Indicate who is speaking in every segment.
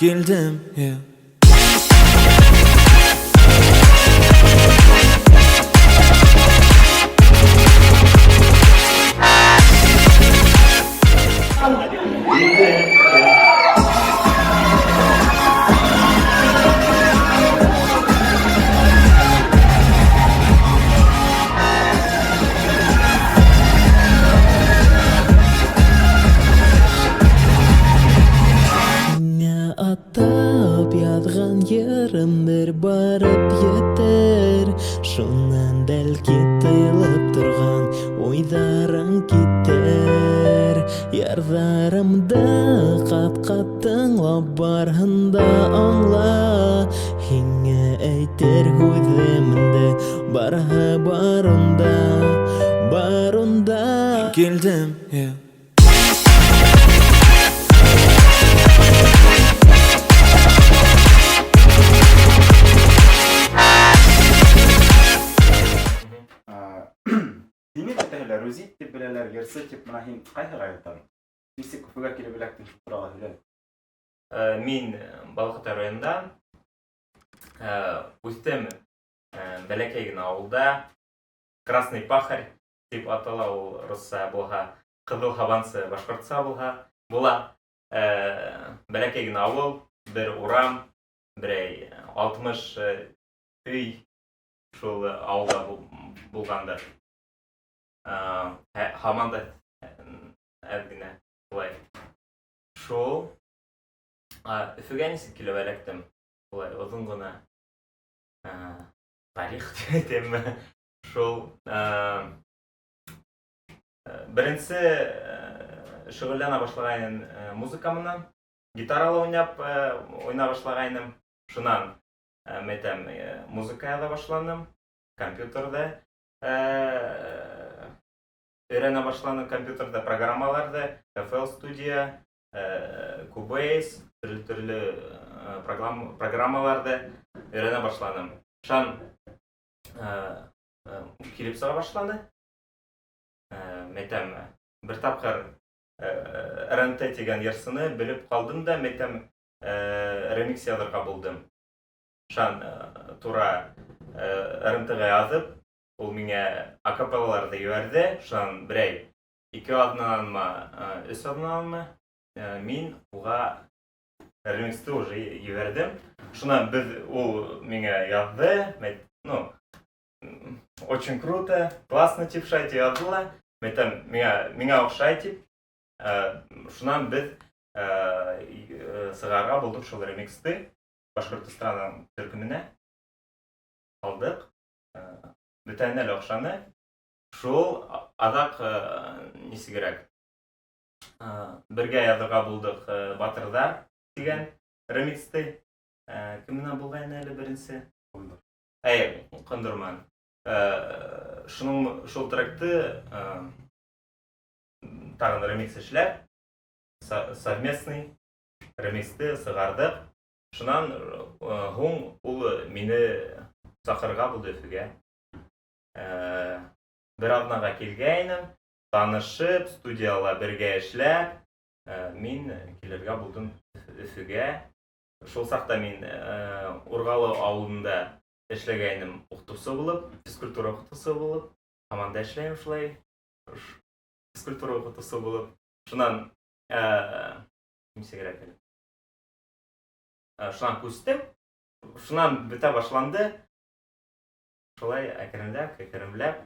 Speaker 1: Килдем, yeah.
Speaker 2: Һиңә атап яҙған йырымдыр барып етер. Шунан бәлки тыйылып торған уйҙарың китер. Йырҙарымды ҡат-ҡат тыңлап барыһын да аңла. Һиңә әйтер һүҙемде барыһы бар унда, бар унда.
Speaker 1: Килдем, yeah.
Speaker 3: Һине бөтәһе лә Рузит тип беләләр, йырсы тип, бына һин ҡайһыға ятаһың? Нисек Өфөгә килеп эләктең, шул турала һөйлә.
Speaker 4: Мин Балыҡтай районында үҫтем, бәләкәй генә ауылда. Красный Пахарь тип атала ул русса булһа, Ҡыҙыл Һабансы башҡортса булһа, була. Бәләкәй генә ауыл, бер урам, берәй 60 өй шул ауылда булғандыр. Һаман да әҙ генә шулай. Шул Өфөгә нисек килеп эләктем? Шулай оҙон ғына тарих тип әйтәмме? Шул беренсе шөғөлләнә башлағайным музыка менән, гитарала уйнап уйнай башлағайным. Шунан мәйтәм, музыка яҙа башланым, компьютерҙа өйрәнә башланым, компьютерҙа программаларҙы, FL Studio, Cubase, төрлө-төрлө программаларҙы өйрәнә башланым. Шунан килеп сыға башланы. Мәйтәм, бер тапҡыр РНТ тигән йырсыны белеп ҡалдым да, мәйтәм, ремикс яҙырға булдым. Шунан тура РНТ-ға яҙып, ул миңә акапеллаларҙы ебәрҙе. Шунан берәй 2 аҙнананмы, 3 аҙнананмы, мин уға ремиксты уже ебәрҙем. Шунан беҙ ул миңә яҙҙы, ну, очень круто, классно тип шулай тип яҙҙы ла. Мәйтәм, миңә оҡшай тип. Шунан беҙ сығарға булдыҡ шул ремиксты Башҡортостан төркөмөнә алдыҡ. Бөтәһенә лә оҡшаны. Шул аҙаҡ нисегерәк бергә яҙырға булдыҡ Батырҙар тигән ремиксты. Кем менән булғайны әле беренсе?
Speaker 3: Ҡондор.
Speaker 4: Әй, Ҡондор менән. Шул тректы тағын ремикс эшләп, совместный ремиксты сығарҙыҡ. Шунан һуң ул мине саҡырға булды Өфөгә. Бер аҙнаға килгәйнем, танышып, студияла бергә эшләп, мин килергә булдым Өфөгә. Шул саҡта мин Урғалы ауылында эшләгәйнем уҡытыусы булып, физкультура уҡытыусы булып, һаман да эшләйем шулай, физкультура уҡытыусы булып. Шунан нисегерәк әле? Шунан күстем, шунан бөтә башланды. Шулай әкренләп, әкренләп.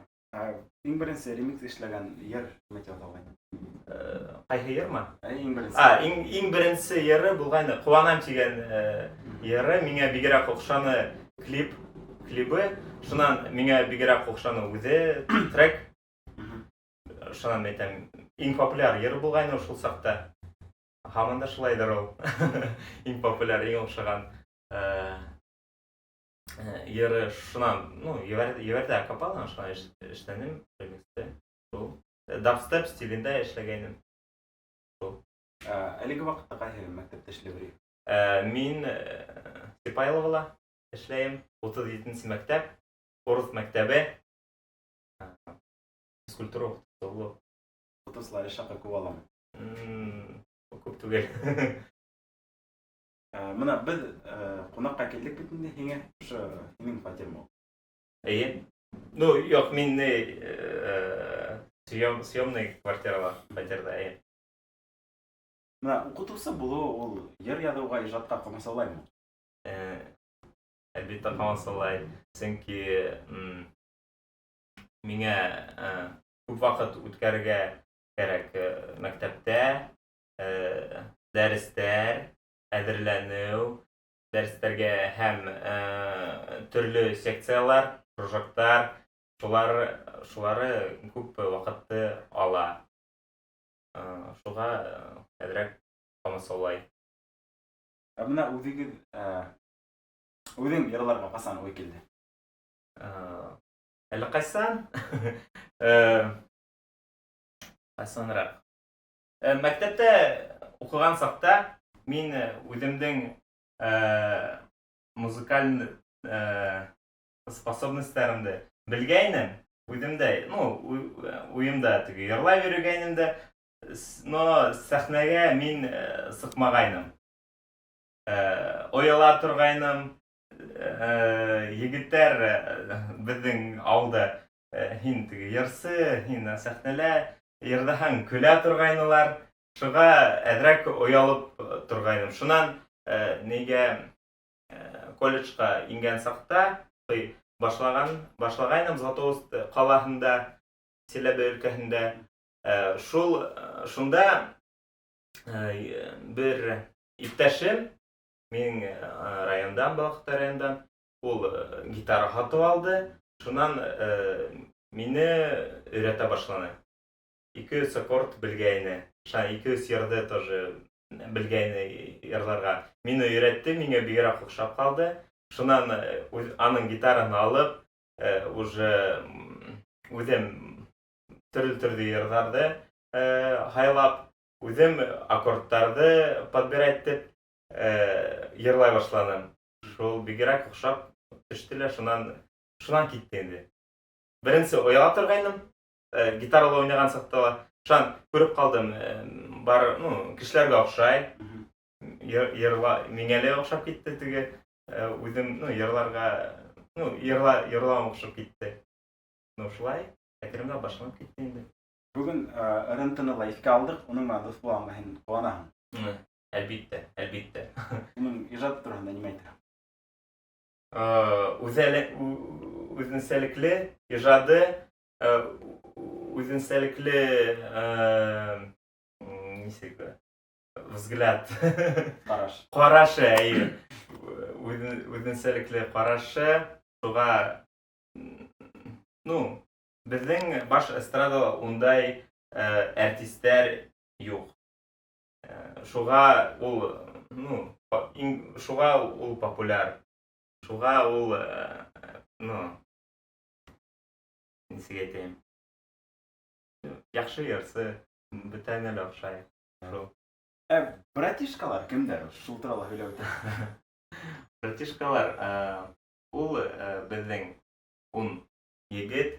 Speaker 3: Иң беренсе ремикс эшләгән йыр нимә тип аталған?
Speaker 4: Ҡайһы йырмы?
Speaker 3: Әй, иң беренсе.
Speaker 4: Иң беренсе йыры булғайны, Ҡыуанам тигән йыры, миңә бигерәк оҡшаны клибы, шунан миңә бигерәк оҡшаны үҙе трек. Шунан әйтәм, иң популяр йыр булғайны шул саҡта. Һаман да шулайҙыр ул. Иң популяр, иң оҡшаған йыры. Шунан, ну, ебәрҙе акапелла, шунан эшләнем ремиксты. Шул. Дабстеп стилендә эшләгәйнем. Шул.
Speaker 3: Әлеге ваҡытта ҡайһы мәктәптә эшләп йөрөйһөң?
Speaker 4: Мин Сипайловала эшләйем. Утыҙ етенсе мәктәп, урыҫ мәктәбе. Физкультура уҡытыусыһы булып.
Speaker 3: Уҡытыусылар эш хаҡы күп аламы?
Speaker 4: Күп түгел.
Speaker 3: Бына беҙ ҡунаҡҡа килдек бит инде һиңә, ошо һинең фатирмы ул?
Speaker 4: Эйе. Ну, юҡ, мин не съемный квартирала, фатирҙа, эйе.
Speaker 3: Бына уҡытыусы булыу ул йыр яҙыуға, ижадҡа ҡамасаулаймы?
Speaker 4: Әлбиттә, ҡамасаулай, сөнки миңә күп ваҡыт үткәрергә кәрәк мәктәптә, дәрестәр, әҙерләнеү, дәрестәргә һәм төрлө секциялар, кружоктар, шулары күп ваҡытты ала. Шуға әҙерәк ҡамасаулай.
Speaker 3: Ә бына үҙегеҙ, үҙең йырларға ҡасан уй килде?
Speaker 4: Әллә ҡасан? Ҡасаныраҡ? Мәктәптә уҡыған саҡта мин үҙемдең музыкаль способностьтарымды белгәйнем. Үҙем дә, ну, уйымда теге йырлай йөрөгәйнем дә, но сәхнәгә мин сыҡмағайным. Ояла торғайным. Егеттәр беҙҙең ауылда һин теге йырсы, һин сәхнәлә йырҙаһаң, көлә торғайнылар. Шуға әҙерәк оялып торғайным. Шунан нигә колледжға ингән саҡта башлағайным Златоуст ҡалаһында, Силәбе өлкәһендә. Шул шунда бер иптәшем минең райондан, Балаҡты райондан, ул гитара һатып алды. Шунан мине өйрәтә башланы. Ике-өс аккорд белгәйне. Шунан ике-өс йырҙы тоже белгәйне йырларға. Мине өйрәтте, миңә бигерәк оҡшап ҡалды. Шунан аның гитараһын алып, уже үҙем төрлө-төрлө йырҙарҙы һайлап, үҙем аккордтарҙы подбирать итеп йырлай башланым. Шул бигерәк оҡшап төштө лә, шунан китте инде. Беренсе ояла торғайным, гитарала уйнаған саҡта ла. Шунан күреп ҡалдым, бар, ну, кешеләргә оҡшай. Йырла, миңә лә оҡшап китте теге, үҙем, ну, йырларға, ну, йырлауым оҡшап китте. Ну, шулай, әкренләп башланып китте инде.
Speaker 3: Бөгөн РНТ-ны ла иҫкә алдыҡ, уның менән дуҫ булғанға һин ҡыуанаһың.
Speaker 4: Әлбиттә, әлбиттә.
Speaker 3: Уның ижады тураһында нимә әйтәһең?
Speaker 4: Үҙенсәлекле ижады, үҙенсәлекле нисек взгляд.
Speaker 3: Ҡараш.
Speaker 4: Ҡарашы, эйе. Үҙенсәлекле ҡарашы, шуға, ну, беҙҙең баш эстрадала ундай артистәр юҡ. Шуға ул, ну, шуға ул популяр. Шуға ул, ну, нисек әйтәйем? Яҡшы йырсы, бөтәһенә лә оҡшай. Шул.
Speaker 3: Ә братишкалар кемдәр? Шул турала һөйләп үтә.
Speaker 4: Братишкалар, ул беҙҙең 10 егет,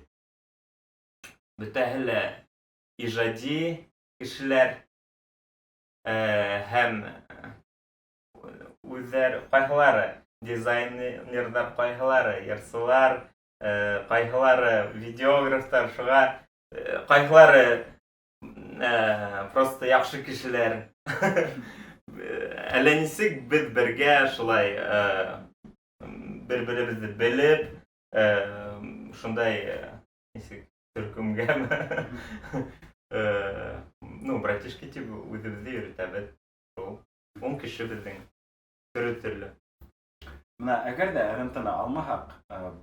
Speaker 4: бөтәһе лә ижади кешеләр, һәм үҙҙәр ҡайһылары дизайнерҙар, ҡайһылары йырсылар, ҡайһылары видеографтар, шуға ҡайһылары просто яҡшы кешеләр. Әллә нисек беҙ бергә шулай бер-беребеҙҙе белеп, шундай нисек төркөмгәме, ну, братишки тип үҙебеҙҙе йөрөтәбеҙ. Шул 10 кеше беҙҙең төрлө-төрлө.
Speaker 3: Бына әгәр ҙә РНТ-ны алмаһаҡ,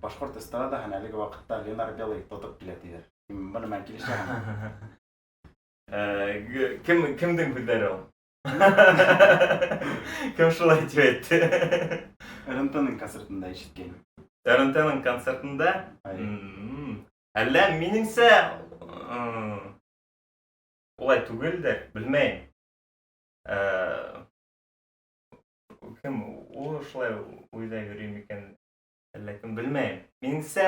Speaker 3: башҡорт эстрадаһын әлеге ваҡытта Ленар Белый тотоп килә тиҙәр. Быны менән килешәһеңме?
Speaker 4: Кемдең һүҙҙәре ул? Кем шулай тип әйтте?
Speaker 3: РНТ-ның концертында ишеткәйнем.
Speaker 4: РНТ-ның концертында? Әллә, минеңсә, улай түгелдер, белмәйем. Кем ул шулай уйҙа йөрөй микән, әллә кем, белмәйем. Минеңсә,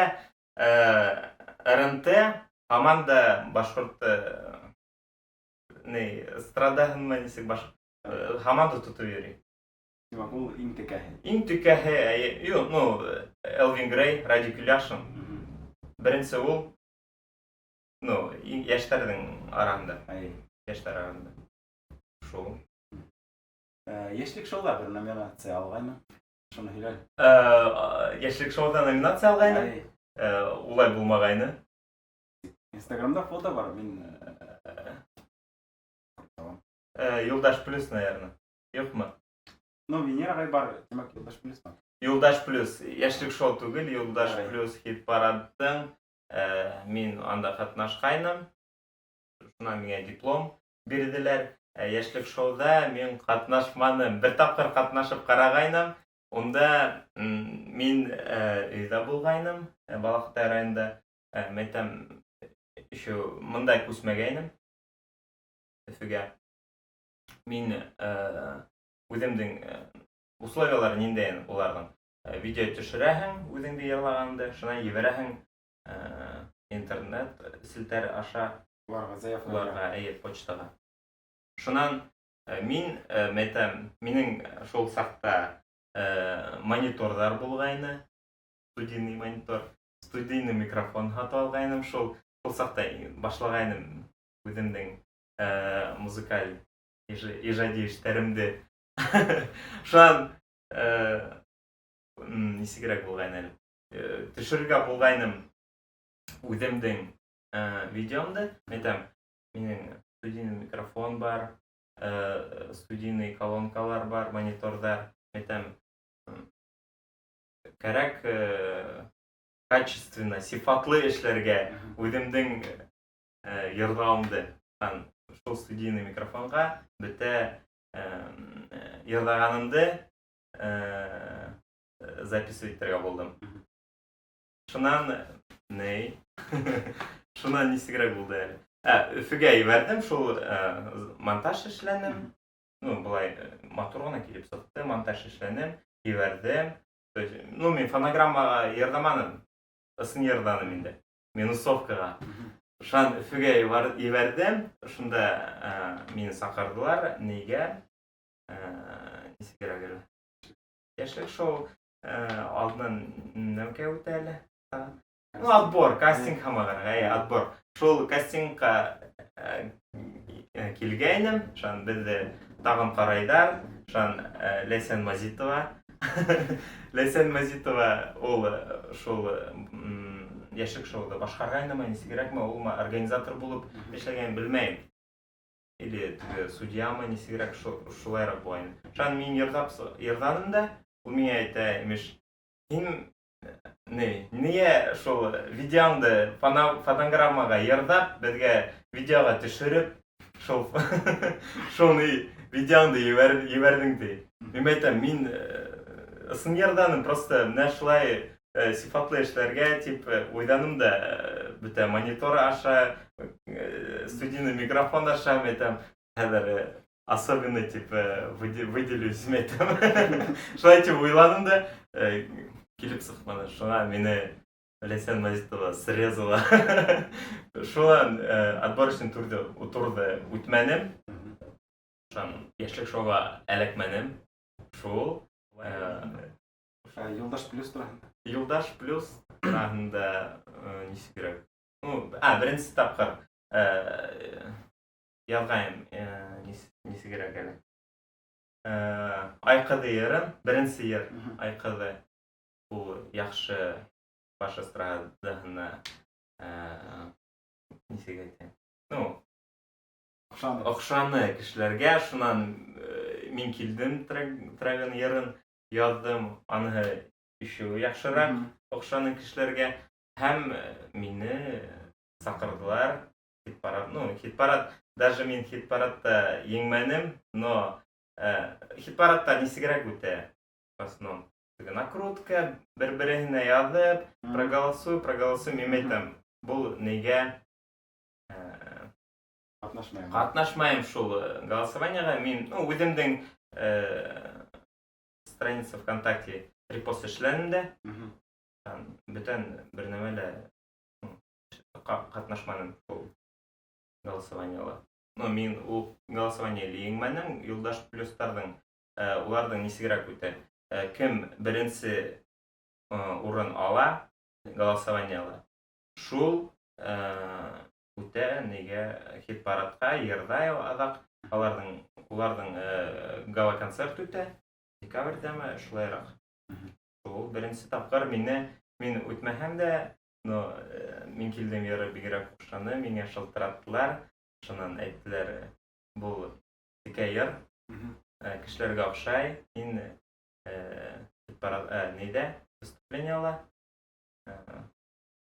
Speaker 4: РНТ һаман да башҡорт ни эстрадаһынмы нисек баш һаман да тотоп йөрөй.
Speaker 3: Тимәк, ул иң текәһе.
Speaker 4: Иң текәһе, әйе, юк, ну, Элвин Грей, Радик Юльяшин. Беренсе ул, ну, йәштәрҙең араһында.
Speaker 3: Әйе.
Speaker 4: Йәштәр араһында. Шул.
Speaker 3: Йәшлек шоуда бер номинация алғайны. Шуны һөйлә.
Speaker 4: Йәшлек шоуда номинация алғайны. Улай булмағайны.
Speaker 3: Инстаграмда фото бар, мин
Speaker 4: Юлдаш плюс, наверное. Юҡмы?
Speaker 3: Ну, Венера ағай бар, тимәк, Юлдаш плюс бар.
Speaker 4: Юлдаш плюс, Йәшлек шоу түгел, Юлдаш плюс хит-парадтың мин анда ҡатнашҡайным. Шунан миңә диплом бирҙеләр. Йәшлек шоуда мин ҡатнашманым. Бер тапҡыр ҡатнашып ҡарағайным. Унда мин өйҙә булғайным, Балаҡатай районында. Мәйтәм, еще мында күсмәгәйнем. Өфөгә. Мин үҙемдең условиялары ниндәйен уларҙың. Видео төшөрәһең үҙеңде йырлағанды, шунан ебәрәһең интернет селтәр аша
Speaker 3: уларға заявка.
Speaker 4: Уларға, әйе, почтаға. Шунан мин мәйтәм, минең шул саҡта мониторҙар булғайны, студийный монитор, студийный микрофон һатып алғайным, шул саҡта башлағайным үҙемдең музыкаль ижади эштәремде. Шунан нисегерәк булғайны әле? Төшөрөргә булғайным үҙемдең видеомды, әйтәм, минең студийный микрофон бар, студийный колонкалар бар, мониторҙар, әйтәм, кәрәк качественно, сифатлы эшләргә үҙемдең йырлауымды. Шул студийный микрофонға бөтә йырлағанымды записывать итергә булдым. Шунан ней? Шунан нисегерәк булды әле? Өфөгә ебәрҙем, шул монтаж эшләнем. Ну, былай матур ғына килеп сыҡты, монтаж эшләнем, ебәрҙем. То есть, ну, мин фонограммаға йырҙаманым, ысын йырҙаным инде. Минусовкаға. Шунан Өфөгә ебәрҙем, шунда мине саҡырҙылар, нигә? Нисегерәк әле? Йәшлек шоу алдынан нәүкә үтә әле. Ну, отбор, кастинг һамағыр, әйе, отбор. Шул кастингҡа килгәйнем, шунан беҙҙе тағын ҡарайҙар, шунан Ләйсән Мазитова. Ләйсән Мазитова ул шул йәшлек шоуҙы башҡарғайнымы, нисегерәкме, улмы организатор булып эшләгәнен белмәйем. Или теге судьямы, нисегерәк шулайыраҡ булғайны. Шунан мин йырҙаным да, ул миңә әйтә, имеш, һин не, ниңә шул видеоңды фонограммаға йырҙап, беҙгә видеоға төшөрөп, шул ни видеоңды ебәрҙең ти. Мин әйтәм, мин ысын йырҙаным, просто менә шулай сифатлы эшләргә тип уйланым да, бөтә монитор аша, студийный микрофон аша, мин әйтәм, хәҙер особенно тип выделюсь, мин әйтәм. Шулай тип уйланым да, килеп сыҡманы. Шуңа мине Ләйсән Мазитова срезала. Шунан отборочный турҙы үтмәнем. Шунан йәшлек шоуға эләкмәнем. Шул.
Speaker 3: Юлдаш плюс тураһында.
Speaker 4: Юлдаш плюс тураһында нисек кәрәк? Ну, беренсе тапҡыр яҙғайым, нисек кәрәк әле? Ай ҡыҙы йырын, беренсе йыр, Ай ҡыҙы. Ул яҡшы баш эстрадаһына, нисек әйтәм? Ну,
Speaker 3: Оҡшаны.
Speaker 4: Оҡшаны кешеләргә. Шунан мин килдем трегын йырын яҙҙым, аныһы еще яҡшыраҡ оҡшаны кешеләргә. Һәм мине саҡырҙылар хит-парад. Ну, хит-парад, даже мин хит-парадта еңмәнем, но хит-парадта нисегерәк үтә в основном. Теге накрутка, бер-береһенә яҙып, проголосуй, проголосуй, мин әйтәм, был нигә
Speaker 3: Ҡатнашмайым.
Speaker 4: Ҡатнашмайым шул голосованиеға. Мин, ну, үҙемдең страница ВКонтакте репост эшләнем дә. Там бүтән бер нәмә лә, ну, ҡатнашманым шул голосованиела. Ну, мин ул голосование еңмәнем, Юлдаш плюстарҙың Уларҙың нисегерәк үтә? Кем беренсе урын ала голосованиела, шул үтә нигә, хит-парадҡа, йырҙай аҙаҡ. Уларҙың гала-концерт үтә декабрҙәме, шулайыраҡ. Шул беренсе тапҡыр мине, мин үтмәһәм дә, но «Мин килдем» йыры бигерәк оҡшаны, миңә шылтыраттылар, шунан әйттеләр: «Был текә йыр, кешеләргә оҡшай, һин хит-парад ниҙә выступлениела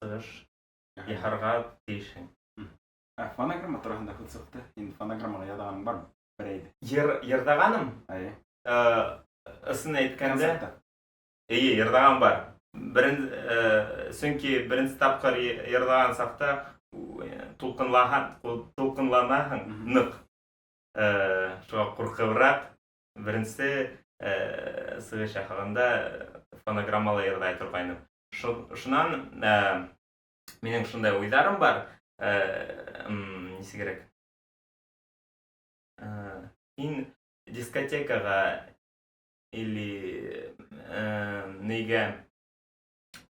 Speaker 4: сығыш яһарға тейешһең».
Speaker 3: Ә фонограмма тураһында һүҙ сыҡты. Һин фонограммаға яҙғаның бармы? Берәйҙе.
Speaker 4: Йыр йырҙағаным?
Speaker 3: Эйе.
Speaker 4: Ысын әйткәндә,
Speaker 3: Концертта.
Speaker 4: Эйе, йырҙаған бар. Сөнки беренсе тапҡыр йырҙаған саҡта тулҡынланаһың ныҡ. Шуға ҡурҡыбыраҡ беренсе сығыш яһағанда фонограммала йырлай торғайным. Шунан минең шундай уйҙарым бар, нисегерәк. Һин дискотекаға или нигә,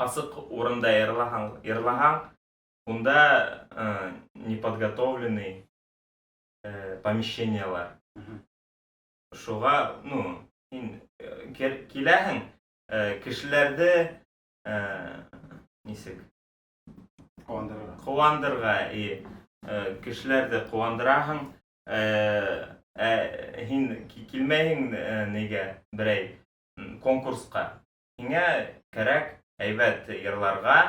Speaker 4: асыҡ урында йырлаһаң, унда неподготовленный помещениялар. Шуға, ну, һин киләһең, кешеләрҙе нисек
Speaker 3: Ҡыуандырырға.
Speaker 4: Ҡыуандырға, и кешеләрҙе ҡыуандыраһың, ә һин килмәйһең нигә, берәй конкурсҡа. Һиңә кәрәк һәйбәт йырларға,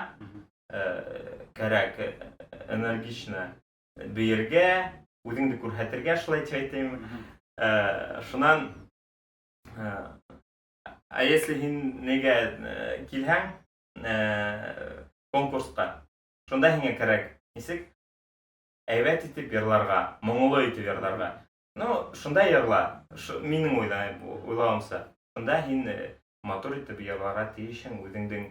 Speaker 4: кәрәк энергично бейергә, үҙеңде күрһәтергә, шулай тип әйтәйем. Шунан а если һин нигә килһәң конкурсҡа, шунда һиңә кәрәк нисек һәйбәт итеп йырларға, моңло итеп йырларға. Ну, шунда йырла, минең уйлауымса. Шунда һин матур итеп йырларға тейешһең, үҙеңдең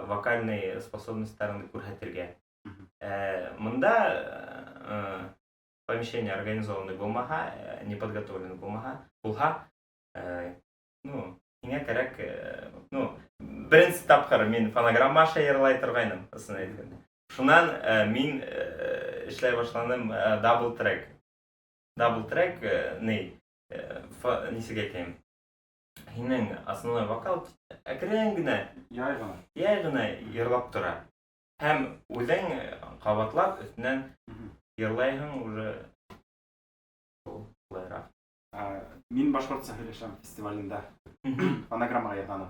Speaker 4: вокальный способностьтарыңды күрһәтергә. Мында помещение организованный булмаһа, неподготовленный булмаһа, булһа, ну, һиңә кәрәк, ну, беренсе тапҡыр мин фонограмма аша йырлай торғайным, ысын әйткәндә. Шунан мин эшләй башланым дабл трек. Дабл трек ни, нисек әйтәйем? Һинең основной вокал әкрен генә,
Speaker 3: Яй ғына.
Speaker 4: Яй ғына йырлап тора. Һәм үҙең ҡабатлап өҫтөнән йырлайһың уже, шулайыраҡ.
Speaker 3: «Мин башҡортса һөйләшәм» фестивалендә фонограммаға йырланым.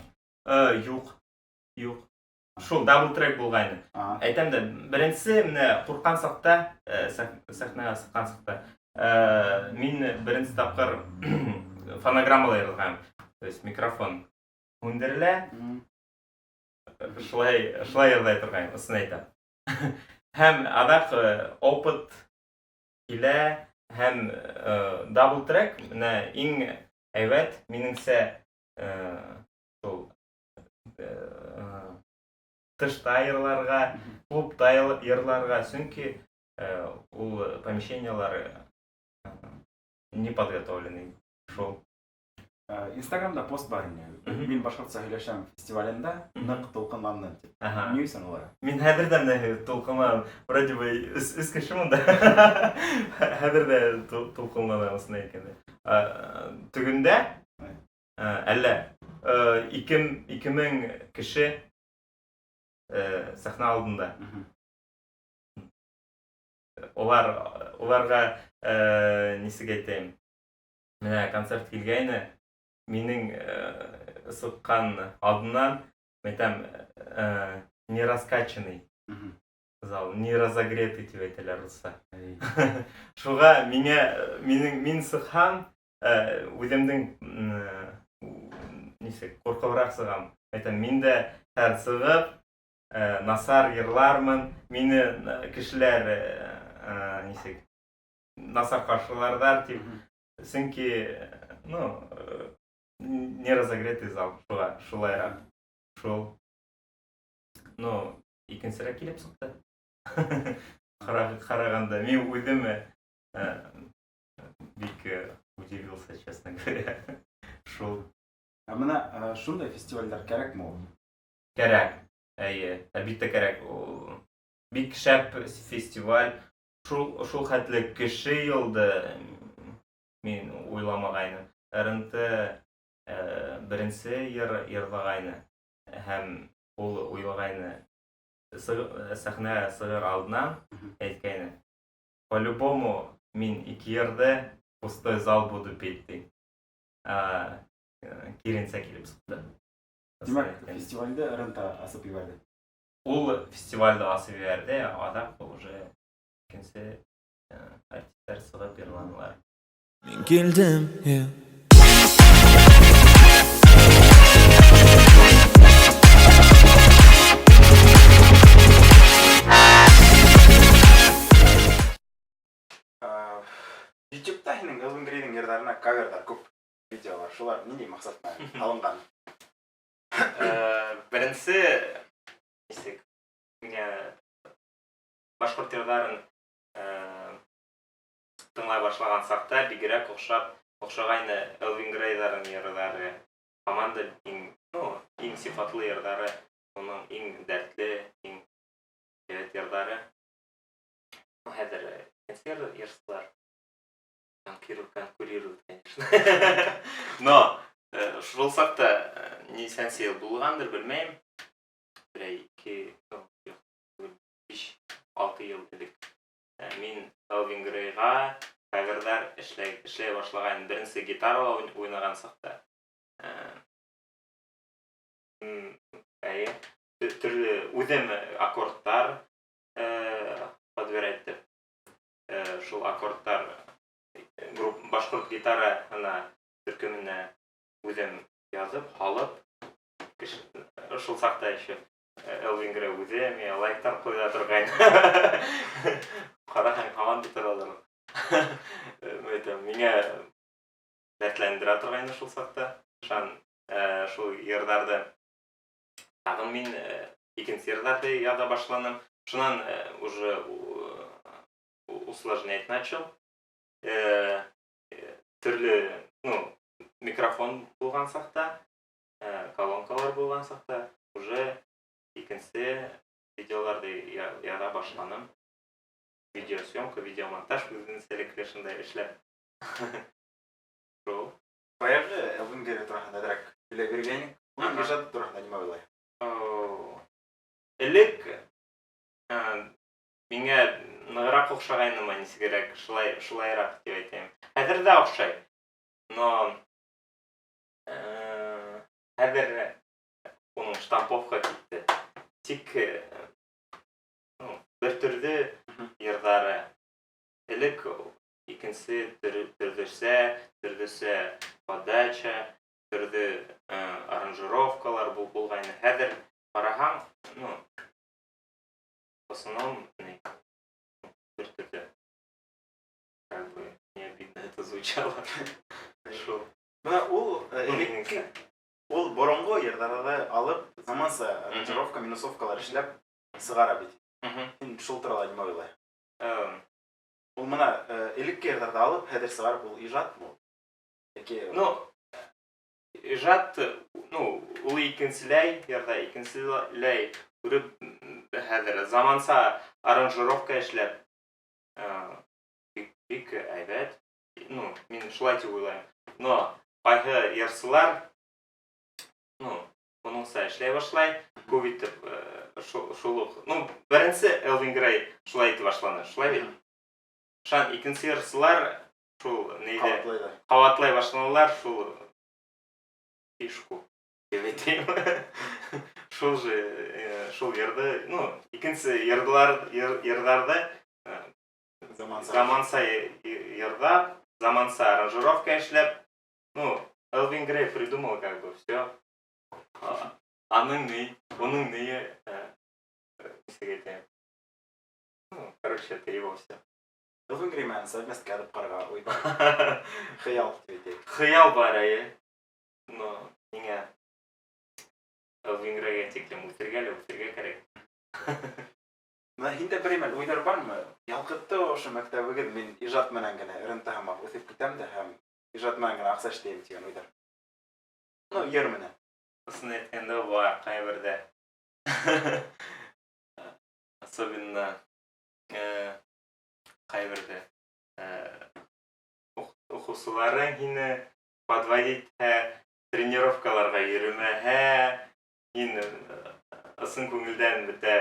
Speaker 4: Юҡ, юҡ. Шул дабл трек булғайны. Әйтәм дә, беренсе менә ҡурҡҡан саҡта, сәхнәгә сыҡҡан саҡта, мин беренсе тапҡыр фонограммала йырлағайным. То есть микрофон һүндерелә, шулай йырлай торғайным, ысын әйтәм. Һәм аҙаҡ опыт килә, һәм дабл трек менә иң һәйбәт, минеңсә, шул тышта йырларға, клубта йырларға, сөнки ул помещениялар не подготовленный. Шул.
Speaker 3: Инстаграмда пост бар ине. «Мин башҡортса һөйләшәм» фестивалендә ныҡ тулҡынландым тип. Ни өсөн улай?
Speaker 4: Мин хәҙер ҙә менә тулҡынланам. Вроде бы өс кеше монда. Хәҙер ҙә тулҡынланам, ысын әйткәндә. Төгөндә әллә 2000 кеше сәхнә алдында. Уларға нисек әйтәйем? Менә концерт килгәйне, минең сыҡҡан алдынан, әйтәм, не раскачанный зал, не разогретый тип әйтәләр русса. Шуға миңә минең, мин сыҡһам, үҙемдең нисек ҡурҡыбыраҡ сығам. Әйтәм, мин дә хәҙер сығып, насар йырлармын, мине кешеләр нисек насар ҡаршыларҙар тип. Сөнки, ну, не разогретый зал, шуға шулайыраҡ. Шул. Ну, икенсерәк килеп сыҡты. Ҡарағанда мин үҙем бик удивился, честно говоря. Шул.
Speaker 3: Ә бына шундай фестивалдәр кәрәкме ул?
Speaker 4: Кәрәк. Әйе, әлбиттә кәрәк. Ул бик шәп фестиваль. Шул хәтле кеше йылды мин уйламағайным. РНТ беренсе йыр йырлагайны һәм ул уйлагайны сәхнәгә сығыр алдынан әйткәйне. По-любому мин ике йырҙы пустой зал буду петь ти. Киренсә килеп сыҡты.
Speaker 3: Тимәк, фестивалде РНТ асып ебәрҙе.
Speaker 4: Ул фестивалде асып ебәрҙе, аҙаҡ уже икенсе артистар сығып йырланылар.
Speaker 1: Мин килдем, yeah.
Speaker 3: Ютубта һинең Элвин Грейҙың йырҙарына каверҙар күп видеолар. Шулар ниндәй маҡсат менән алынған?
Speaker 4: Беренсе нисек миңә башҡорт йырҙарын тыңлай башлаған саҡта бигерәк оҡшағайны Элвин Грейҙарҙың йырҙары. Һаман да иң, ну, иң сифатлы йырҙары, уның иң дәртле, иң һәйбәт йырҙары. Ну, хәҙер икенсе йырсылар конкурируют, конечно. Но шул саҡта нисәнсе йыл булғандыр, белмәйем. Берәй ике, ну, юҡ, түгел, 5-6 йыл элек. Мин Элвин Грейға каверҙар эшләй башлағайным. Беренсе гитарала уйнаған саҡта. Әйе, төрлө үҙем аккордтар подбирать итеп, шул аккордтар групп башҡорт гитараһына төркөмөнә үҙем яҙып, һалып, шул саҡта еще Элвин Грей үҙе миңә лайктар ҡуя торғайны. Ҡараһаң, һаман да торалыр. Әйтәм, миңә дәртләндерә торғайны шул саҡта. Шан шул йырҙарҙы тағын мин икенсе йырҙарҙы яҙа башланым. Шунан уже усложнять начал. Төрлө, ну, микрофон булған саҡта, колонкалар булған саҡта уже икенсе видеоларҙы яҙа башланым. Видеосъемка, видеомонтаж үҙенсәлекле шундай эшләп. Шул.
Speaker 3: Баяғы Элвин Грей тураһында әҙерәк һөйләй биргәйнең. Уның ижады тураһында нимә уйлайһың?
Speaker 4: Элек миңә нығыраҡ оҡшағайнымы, нисегерәк, шулайыраҡ тип әйтәйем. Хәҙер ҙә оҡшай. Но хәҙер уның штамповка китте. Тик ну, бер төрлө йырҙары. Элек икенсе төрлөсә подача, төрлө аранжировкалар булғайны. Хәҙер ҡараһаң, ну, в основном, не, бер төрлө. Как бы не обидно это звучало. Шул.
Speaker 3: Бына ул
Speaker 4: Ну,
Speaker 3: элекке
Speaker 4: минеңсә.
Speaker 3: ул боронғо йырҙарҙы алып, заманса аранжировка, минусовкалар эшләп сығара бит. Һин шул турала нимә уйлайһың? Ул бына элекке йырҙарҙы алып, хәҙер сығарып, ул ижадмы ул? Яки
Speaker 4: Ну, ижад, ну, ул икенселәй йырҙа, икенселәй күреп, хәҙер заманса аранжировка эшләп, бик әйбәт. Ну, мин шулай тип уйлайым. Но ҡайһы йырсылар, ну, уныңса эшләй башлай, күп итеп, шул уҡ, ну, беренсе Элвин Грей шулай итеп башланы, шулай бит? Шунан икенсе йырсылар шул нейҙе
Speaker 3: ҡабатлайҙар.
Speaker 4: ҡабатлай башланылар, шул фишку тип әйтәйем. Шул же, шул йырҙы, ну, икенсе йырҙарҙы
Speaker 3: Заманса.
Speaker 4: заманса йырҙап, заманса аранжировка эшләп, ну, Элвин Грей придумал как бы все. Аның ни, уның ние, нисек әйтәйем. Ну, короче, это его все.
Speaker 3: Элвин Грей менән совместка яҙып ҡарарға уй бар. Хыял тип әйтәйек.
Speaker 4: Хыял бар, әйе. Но миңә Элвин Грейгә тиклем үҫергә әле, үҫергә кәрәк.
Speaker 3: Бына һиндә бер мәл уйҙар бармы? Ялҡытты ошо мәктәбегеҙ, мин ижад менән генә РНТ һымаҡ үҫеп китәм дә һәм ижад менән генә аҡса эшләйем тигән уйҙар. Ну, йыр менән.
Speaker 4: Ысын әйткәндә, бар ҡайберҙә. Особенно ҡайберҙә уҡыусыларың һине подводить итһә, тренировкаларға йөрөмәһә, һин ысын күңелдән бөтә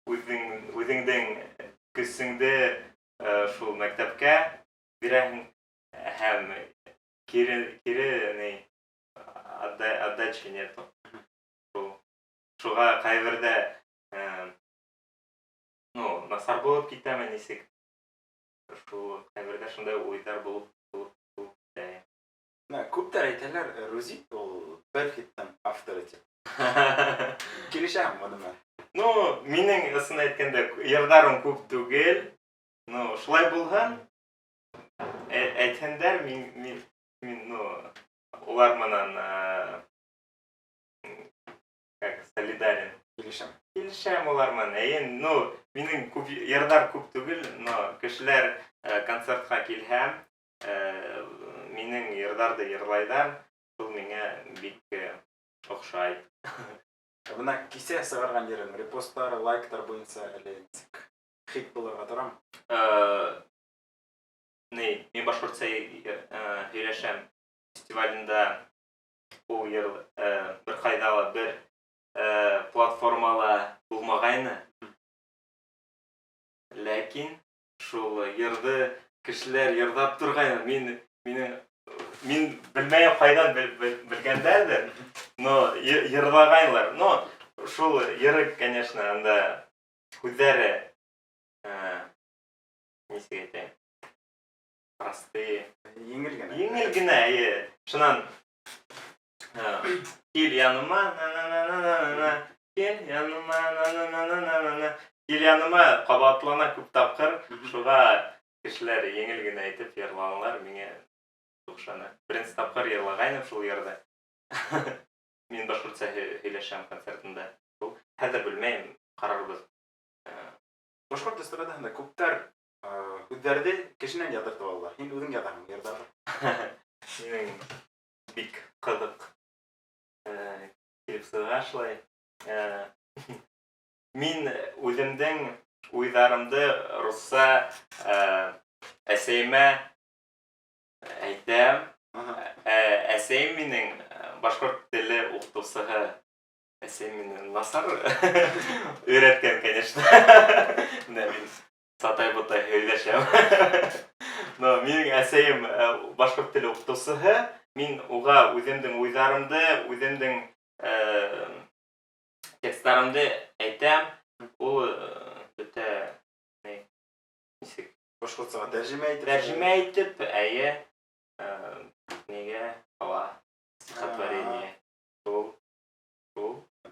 Speaker 4: үҙеңдең көсөңдө шул мәктәпкә бирәһең һәм кире ни отдачи нету. Шуға ҡайберҙә ну, насар булып китәме нисек. Шул ҡайберҙә шундай уйҙар булып китә.
Speaker 3: Менә күптәр әйтәләр, Рузит ул бер хиттың авторы тип. Килешәм бының менән?
Speaker 4: Ну, минең, ысын әйткәндә, йырҙарым күп түгел. Ну, шулай булһын. Әйтһендәр, мин, ну, улар менән как солидарен.
Speaker 3: Килешәм.
Speaker 4: Килешәм улар менән. Эйе, ну, минең күп йырҙар күп түгел, но кешеләр концертҡа килһәм, минең йырҙарҙы йырлайҙар. Шул миңә бик оҡшай.
Speaker 3: Ә бына кисә сығарған йырың репосттар, лайктар буйынса әле нисек? Хит булырға торамы?
Speaker 4: Ни, мин башҡортса һөйләшәм фестивалендә ул йыр бер ҡайҙа ла бер платформала булмағайны. Ләкин шул йырҙы кешеләр йырлап торғайны. Мин белмәйем ҡайҙан белгәндәрҙер, но йырлағайнылар. Но шул йыры, конечно, анда һүҙҙәре нисек әйтәйем, простые.
Speaker 3: Еңел генә.
Speaker 4: Еңел генә, эйе. Шунан кил яныма, на-на-на-на-на-на, кил яныма, на-на-на-на-на-на. Кил яныма ҡабатлана күп тапҡыр. Шуға кешеләр еңел генә әйтеп йырланалар, миңә оҡшаны. Беренсе тапҡыр йырлағайным шул йырҙы. Мин башҡортса һөйләшәм концертында. Шул. Хәҙер белмәйем, ҡарарбыҙ.
Speaker 3: Башҡорт эстрадаһында күптәр һүҙҙәрҙе кешенән яҙҙыртып алалар. Һин үҙең яҙаһың йырҙарҙы.
Speaker 4: Минең бик ҡыҙыҡ килеп сыға шулай. Мин үҙемдең уйҙарымды русса әсәйемә әйтәм. Әсәйем минең башҡорт теле уҡытыусыһы. Әсәйем мине насар өйрәткән, конечно. Менә мин сатай-ботай һөйләшәм. Но минең әсәйем башҡорт теле уҡытыусыһы. Мин уға үҙемдең уйҙарымды, үҙемдең тексттарымды әйтәм. Ул бөтә ни, нисек
Speaker 3: Башҡортсаға тәржемә итеп.
Speaker 4: Тәржемә итеп, әйе, нигә ала стихотворение. Шул.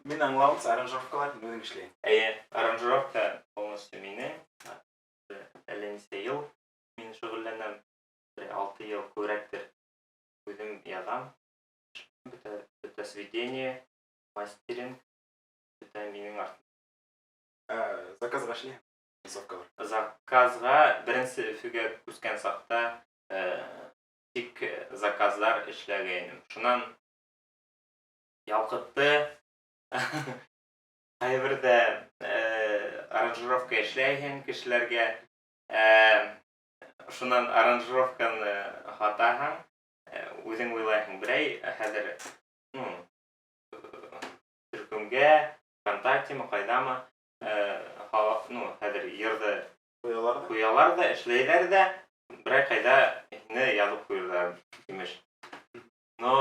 Speaker 3: Мин аңлауымса, аранжировкалар һин үҙең эшләйһең.
Speaker 4: Әйе, аранжировка полностью минең. Әллә нисә йыл мин шөғөлләнәм. Бер 6 йыл күберәктер. Үҙем яҙам. Бөтә сведение, мастеринг, бөтә минең арт.
Speaker 3: Заказға эшләйһең? Минусовкалар.
Speaker 4: Заказға беренсе Өфөгә күскән саҡта тик заказдар эшләгәйнем. Шунан ялҡытты. Ҡайберҙә аранжировка эшләйһең кешеләргә. Шунан аранжировканы һатаһың, үҙең уйлайһың, берәй хәҙер, ну, төркөмгә, ВКонтактемы, ҡайҙамы, ну, хәҙер йырҙы
Speaker 3: Ҡуялар ҙа.
Speaker 4: Ҡуялар ҙа, эшләйҙәр ҙә, берәй ҡайҙа һине яҙып ҡуйырҙар, имеш. Но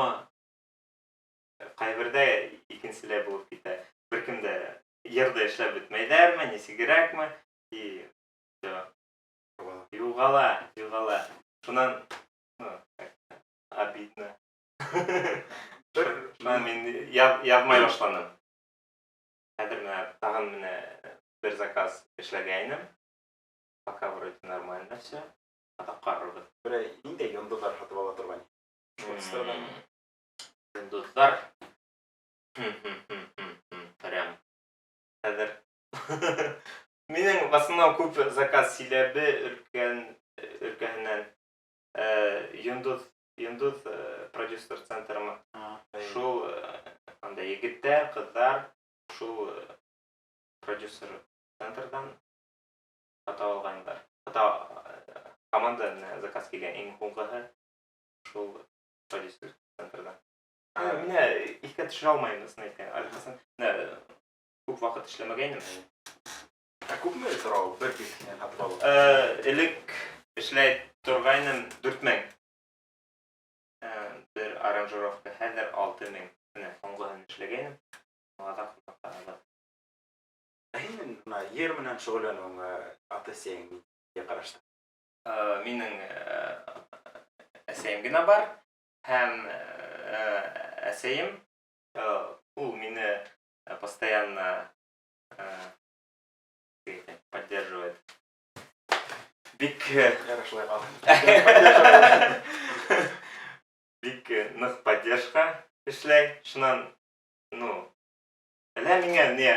Speaker 4: ҡайберҙә икенселәй булып китә. Бер кем дә йырҙы эшләп бөтмәйҙәрме, нисегерәкме, и всё. Юғала, юғала. Шунан, ну, как-то обидно.
Speaker 3: Бер
Speaker 4: Шунан мин яҙмай башланым. Хәҙер менә тағын менә бер заказ эшләгәйнем. Пока вроде нормально все. Ата ҡарарбыҙ.
Speaker 3: Берәй ниндәй йондоҙҙар һатып ала торған? Башҡортостанда.
Speaker 4: Йондоҙҙар. Прям. Хәҙер. Минең в основном күп заказ Силәбе өлкәһенән. Йондоҙ продюсер центрымы. Шул анда егеттәр, ҡыҙҙар шул продюсер центрҙан һатып алғайнылар. Хата команда менән заказ килгән иң һуңғыһы шул продюсер центрҙан. Менә иҫкә төшөрә алмайым, ысын әйткән. Әле ҡасан менә күп ваҡыт эшләмәгәйнем.
Speaker 3: Ә күпме тора ул бер песня һатып алыу?
Speaker 4: Элек эшләй торғайным 4000. Бер аранжировка, хәҙер 6000. Менә һуңғыһын эшләгәйнем. Аҙаҡ ҡунаҡтар.
Speaker 3: Ә һинең бына йыр менән шөғөлләнеүеңә ата-әсәйең ниндәй ҡарашта?
Speaker 4: Минең әсәйем генә бар һәм әсәйем ул мине постоянно поддерживает. Бик
Speaker 3: Ярар, шулай ҡал.
Speaker 4: Бик ныҡ поддержка эшләй. Шунан, ну, әллә миңә не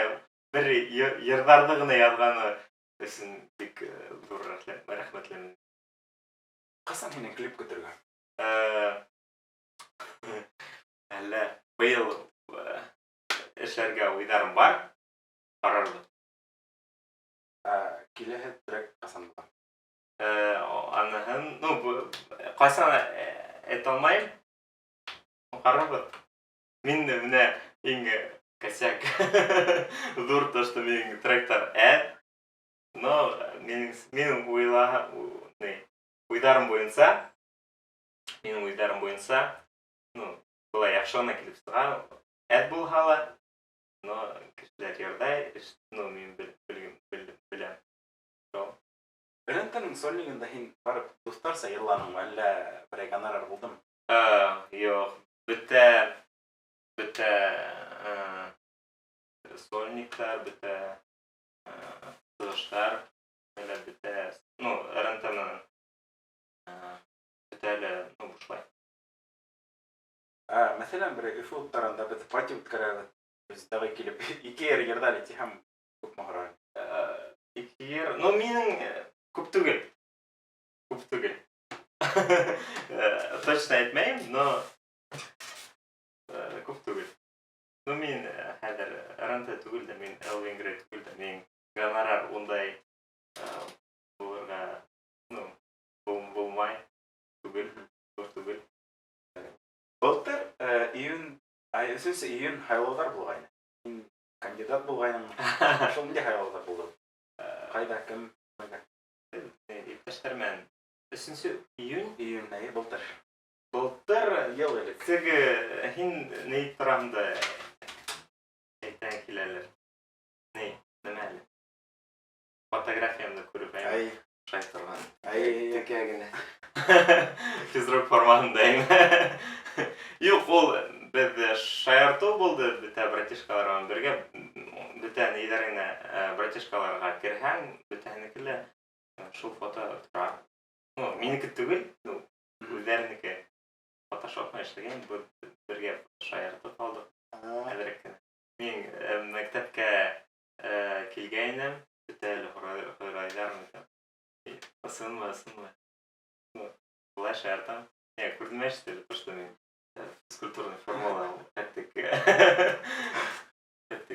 Speaker 4: бер йырҙарҙы ғына яҙғаны өсөн бик ҙур рәхмәтлемен.
Speaker 3: Ҡасан һинең клип көтөргә?
Speaker 4: Әллә быйыл эшләргә уйҙарым бар. Ҡарарбыҙ.
Speaker 3: Ә киләһе трек ҡасан була?
Speaker 4: Аныһын, ну, ҡасан әйтә алмайым. Ҡарарбыҙ. Мин менә иң косяк ҙур то, что минең тректар әҙ, но минең не, уйҙарым буйынса, ну, былай яҡшы ғына килеп сыға, әҙ булһа ла, но кешеләр йырлай, ну, мин беләм. Шул.
Speaker 3: РНТ-ның сольнигында һин барып дуҫтарса йырланыңмы, әллә берәй гонорар булдымы?
Speaker 4: Юҡ, бөтә сольниктар, бөтә сығыштар, әллә бөтә, ну, РНТ менән бөтә әле, ну, бушлай.
Speaker 3: Ә, мәҫәлән, берәй Өфө уттарында беҙ пати үткәрәбеҙ. Беҙ тағы килеп ике йыр йырҙа әле тиһәм, күпме һорар?
Speaker 4: Ике йыр, ну, минең күп түгел. Күп түгел. Точно әйтмәйем, но күп түгел. Ну, мин хәҙер РНТ түгел дә, мин Элвин Грей түгел дә, мин гонорар ундай булырға, ну, булмай түгел, ҙур түгел.
Speaker 3: Былтыр июнь, ай, 3 июнь һайлауҙар булғайны. Һин кандидат булғайның. Шул ниндәй һайлауҙар булды? Ҡайҙа, кем? Ҡайҙа?
Speaker 4: Иптәштәр менән 3 июнь.
Speaker 3: Июнь, әйе, былтыр.
Speaker 4: Былтыр.
Speaker 3: Йыл элек.
Speaker 4: Теге һин ни тураһында әйтәң киләлер? Ни, нимә әле? Фотографиямды күреп, әй,
Speaker 3: Ай,
Speaker 4: шай торған.
Speaker 3: ай,
Speaker 4: Текә генә. Физрук формаһындайым. Юҡ, ул беҙ шаяртыу булды бөтә братишкалар менән бергә. Бөтә ниҙәренә братишкаларға керһәң, бөтәһенеке лә шул фото тора. Ну, минеке түгел, ну, үҙҙәренеке. Фотошоп менән эшләгән, бергә шаяртып алдыҡ. Әҙерәк кенә. Мин мәктәпкә килгәйнем, бөтә әле һорайҙар мәктәп. Ысынмы, ысынмы? Ну, былай шаяртам. Не, күрҙемә что ли, то, что мин физкультурный формала хәттек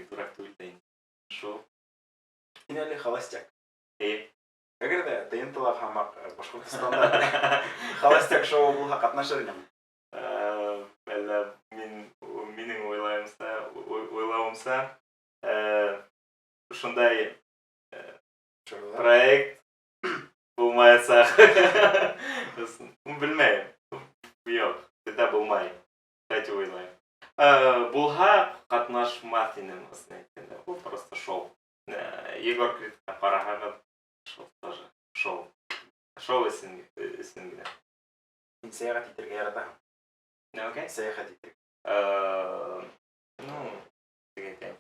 Speaker 4: дурак түгел дә инде. Шул.
Speaker 3: Һин әле холостяк.
Speaker 4: Эйе.
Speaker 3: Әгәр ҙә ТНТ-ла һымаҡ Башҡортостанда холостяк шоуы булһа, ҡатнашыр инең?
Speaker 4: Әллә мин минең уйлауымса, шундай
Speaker 3: Шоуҙар.
Speaker 4: Проект булмаясаҡ. Белмәйем. Юҡ, беҙҙә булмай. Тип уйлайым. Булһа, ҡатнашмаҫ инем, ысын әйткәндә. Ул просто шоу. Егор Кридҡа ҡараһағыҙ, шул тоже шоу. Шоу өсөн генә.
Speaker 3: Һин сәйәхәт итергә яратаһың?
Speaker 4: Нәмәкәй?
Speaker 3: Сәйәхәт итергә.
Speaker 4: Ну, теге әйтәйем.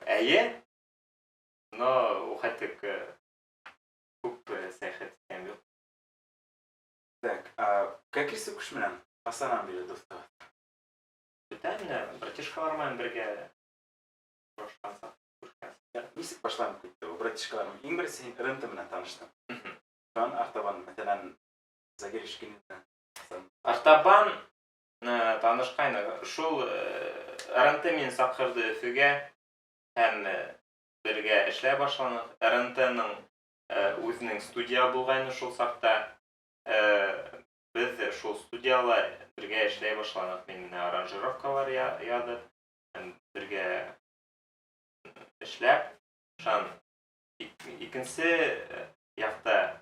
Speaker 4: Әйе, но ухайтык күп сәйәхәт иткән юҡ.
Speaker 3: Так, Кәкре Сүкеш менән ҡасандан бирле дуҫтар?
Speaker 4: Бөтә менә братишкалар менән бергә осрашҡансаҡ, күрешкән.
Speaker 3: Нисек башланып китте ул братишкалар? Иң беренсе һин РНТ менән таныштың. Шунан артабан, мәҫәлән, Загир Ишкинев менән.
Speaker 4: Артабан Танышҡайныҡ. Шул РНТ мине саҡырҙы Өфөгә һәм бергә эшләй башланыҡ. РНТ-ның үҙенең студия булғайны шул саҡта. Беҙ шул студияла бергә эшләй башланыҡ. Мин менә аранжировкалар яҙып, һәм бергә эшләп, шунан икенсе яҡта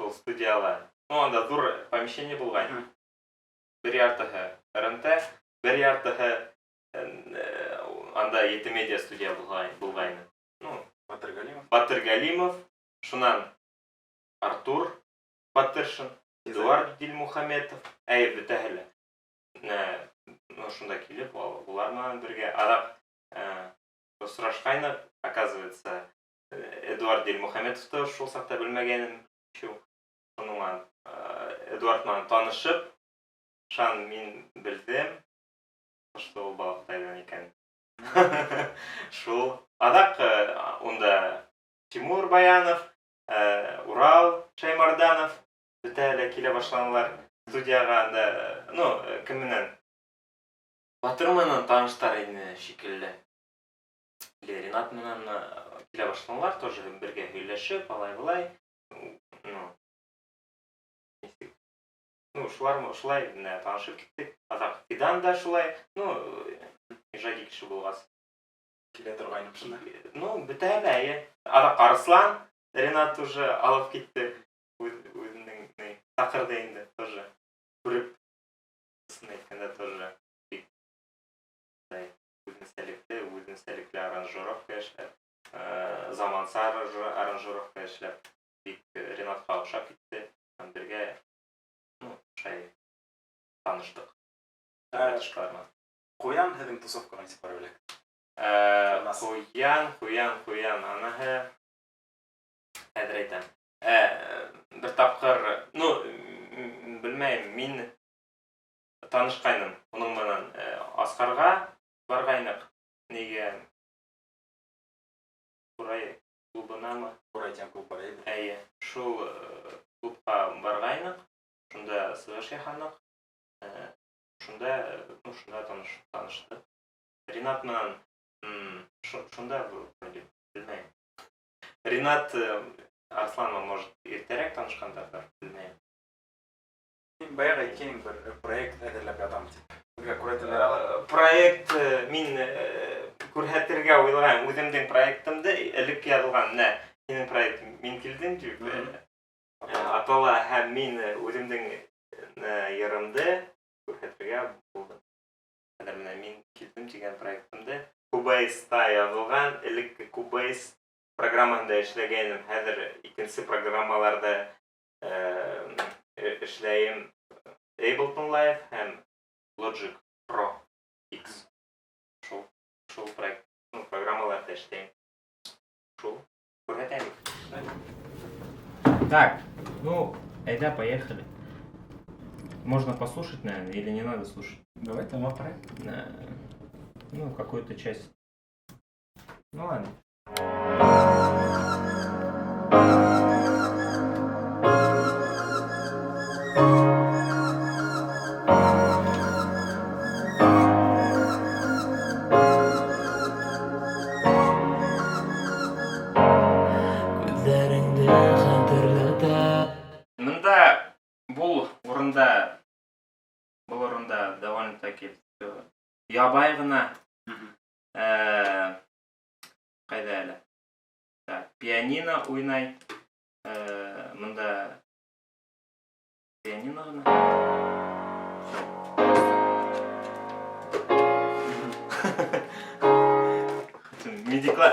Speaker 4: шул студияла, ну, анда ҙур помещение булғайны. Бер яртыһы РНТ, бер яртыһы анда Ете медиа студия булғайны. Ну,
Speaker 3: Батыр Галимов.
Speaker 4: Батыр Галимов, шунан Артур Батыршин, Эдуард Дилмухаметов, әй, бөтәһе лә. Ну, шунда килеп, улар менән бергә аҙаҡ осрашҡайныҡ, оказывается, Эдуард Дилмухаметовты шул саҡта белмәгәнем. Шуның менән Эдуард менән танышып, шунан мин белдем, что ул Балаҡтайҙан икән. Шул. Аҙаҡ унда Тимур Баянов, Урал Шаймарданов бөтәһе лә килә башланылар студияға анда, ну, кем менән? Батыр менән таныштар ине шикелле. Или Ринат менән килә башланылар, тоже бергә һөйләшеп, алай-былай. Ну, нисек? Ну, шулар, шулай менә танышып киттек. Аҙаҡ Фидан да шулай, ну, ижади кеше булғас.
Speaker 3: Килә торғайным шунда.
Speaker 4: Ну, бөтәһе лә, эйе. Аҙаҡ Арыслан, Ринат уже алып китте. Үҙенең ни, саҡырҙы инде тоже. Күреп, ысын әйткәндә тоже бик үҙенсәлекле аранжировка эшләп, заманса аранжировка эшләп, бик Ринатҡа оҡшап китте. Һәм бергә, ну, шулай таныштыҡ.
Speaker 3: Ҡуян һеҙҙең тусовкаға нисек барып эләкте?
Speaker 4: Ҡуян, ҡуян, ҡуян, анаһы хәҙер әйтәм. Бер тапҡыр, ну, белмәйем, мин танышҡайным уның менән, Асҡарға барғайныҡ. Нигә? Ҡурай клубынамы?
Speaker 3: Ҡурай тигән клуб бар ине.
Speaker 4: Эйе, шул клубҡа барғайныҡ, шунда сығыш яһаныҡ. Шунда, ну, шунда таныштыҡ. Ринат менән, шунда вроде, белмәйем. Ринат Арсланова, может, иртәрәк танышҡандарҙыр, белмәйем.
Speaker 3: Мин баяғы әйткәнең бер проект әҙерләп ятам тип. Беҙгә күрһәтәләр ала.
Speaker 4: Проект мин күрһәтергә уйлаған үҙемдең проектымды элек яҙылған, менә һинең проект мин килдем тип, атала һәм мин үҙемдең йырымды күрһәтергә булдым. Хәҙер менә мин килдем тигән проектымды Cubase-та яҙылған, элек Cubase программаһында эшләгәйнем, хәҙер икенсе программаларҙа эшләйем. Ableton Live һәм Logic Pro X. Шул проект, ну, программаларҙа эшләйем. Шул. Күрһәтәм. Так, ну, айда, поехали. Можно послушать, наверное, или не надо слушать?
Speaker 3: Давай, там проект.
Speaker 4: Ну, какую-то часть. Ну, ладно.
Speaker 2: Күҙҙәреңде хәтерләтә.
Speaker 4: Мында был урында довольно-таки ябай ғына. Ҡайҙа әле? Так, пианино уйнай. Мында пианино ғына. Всё.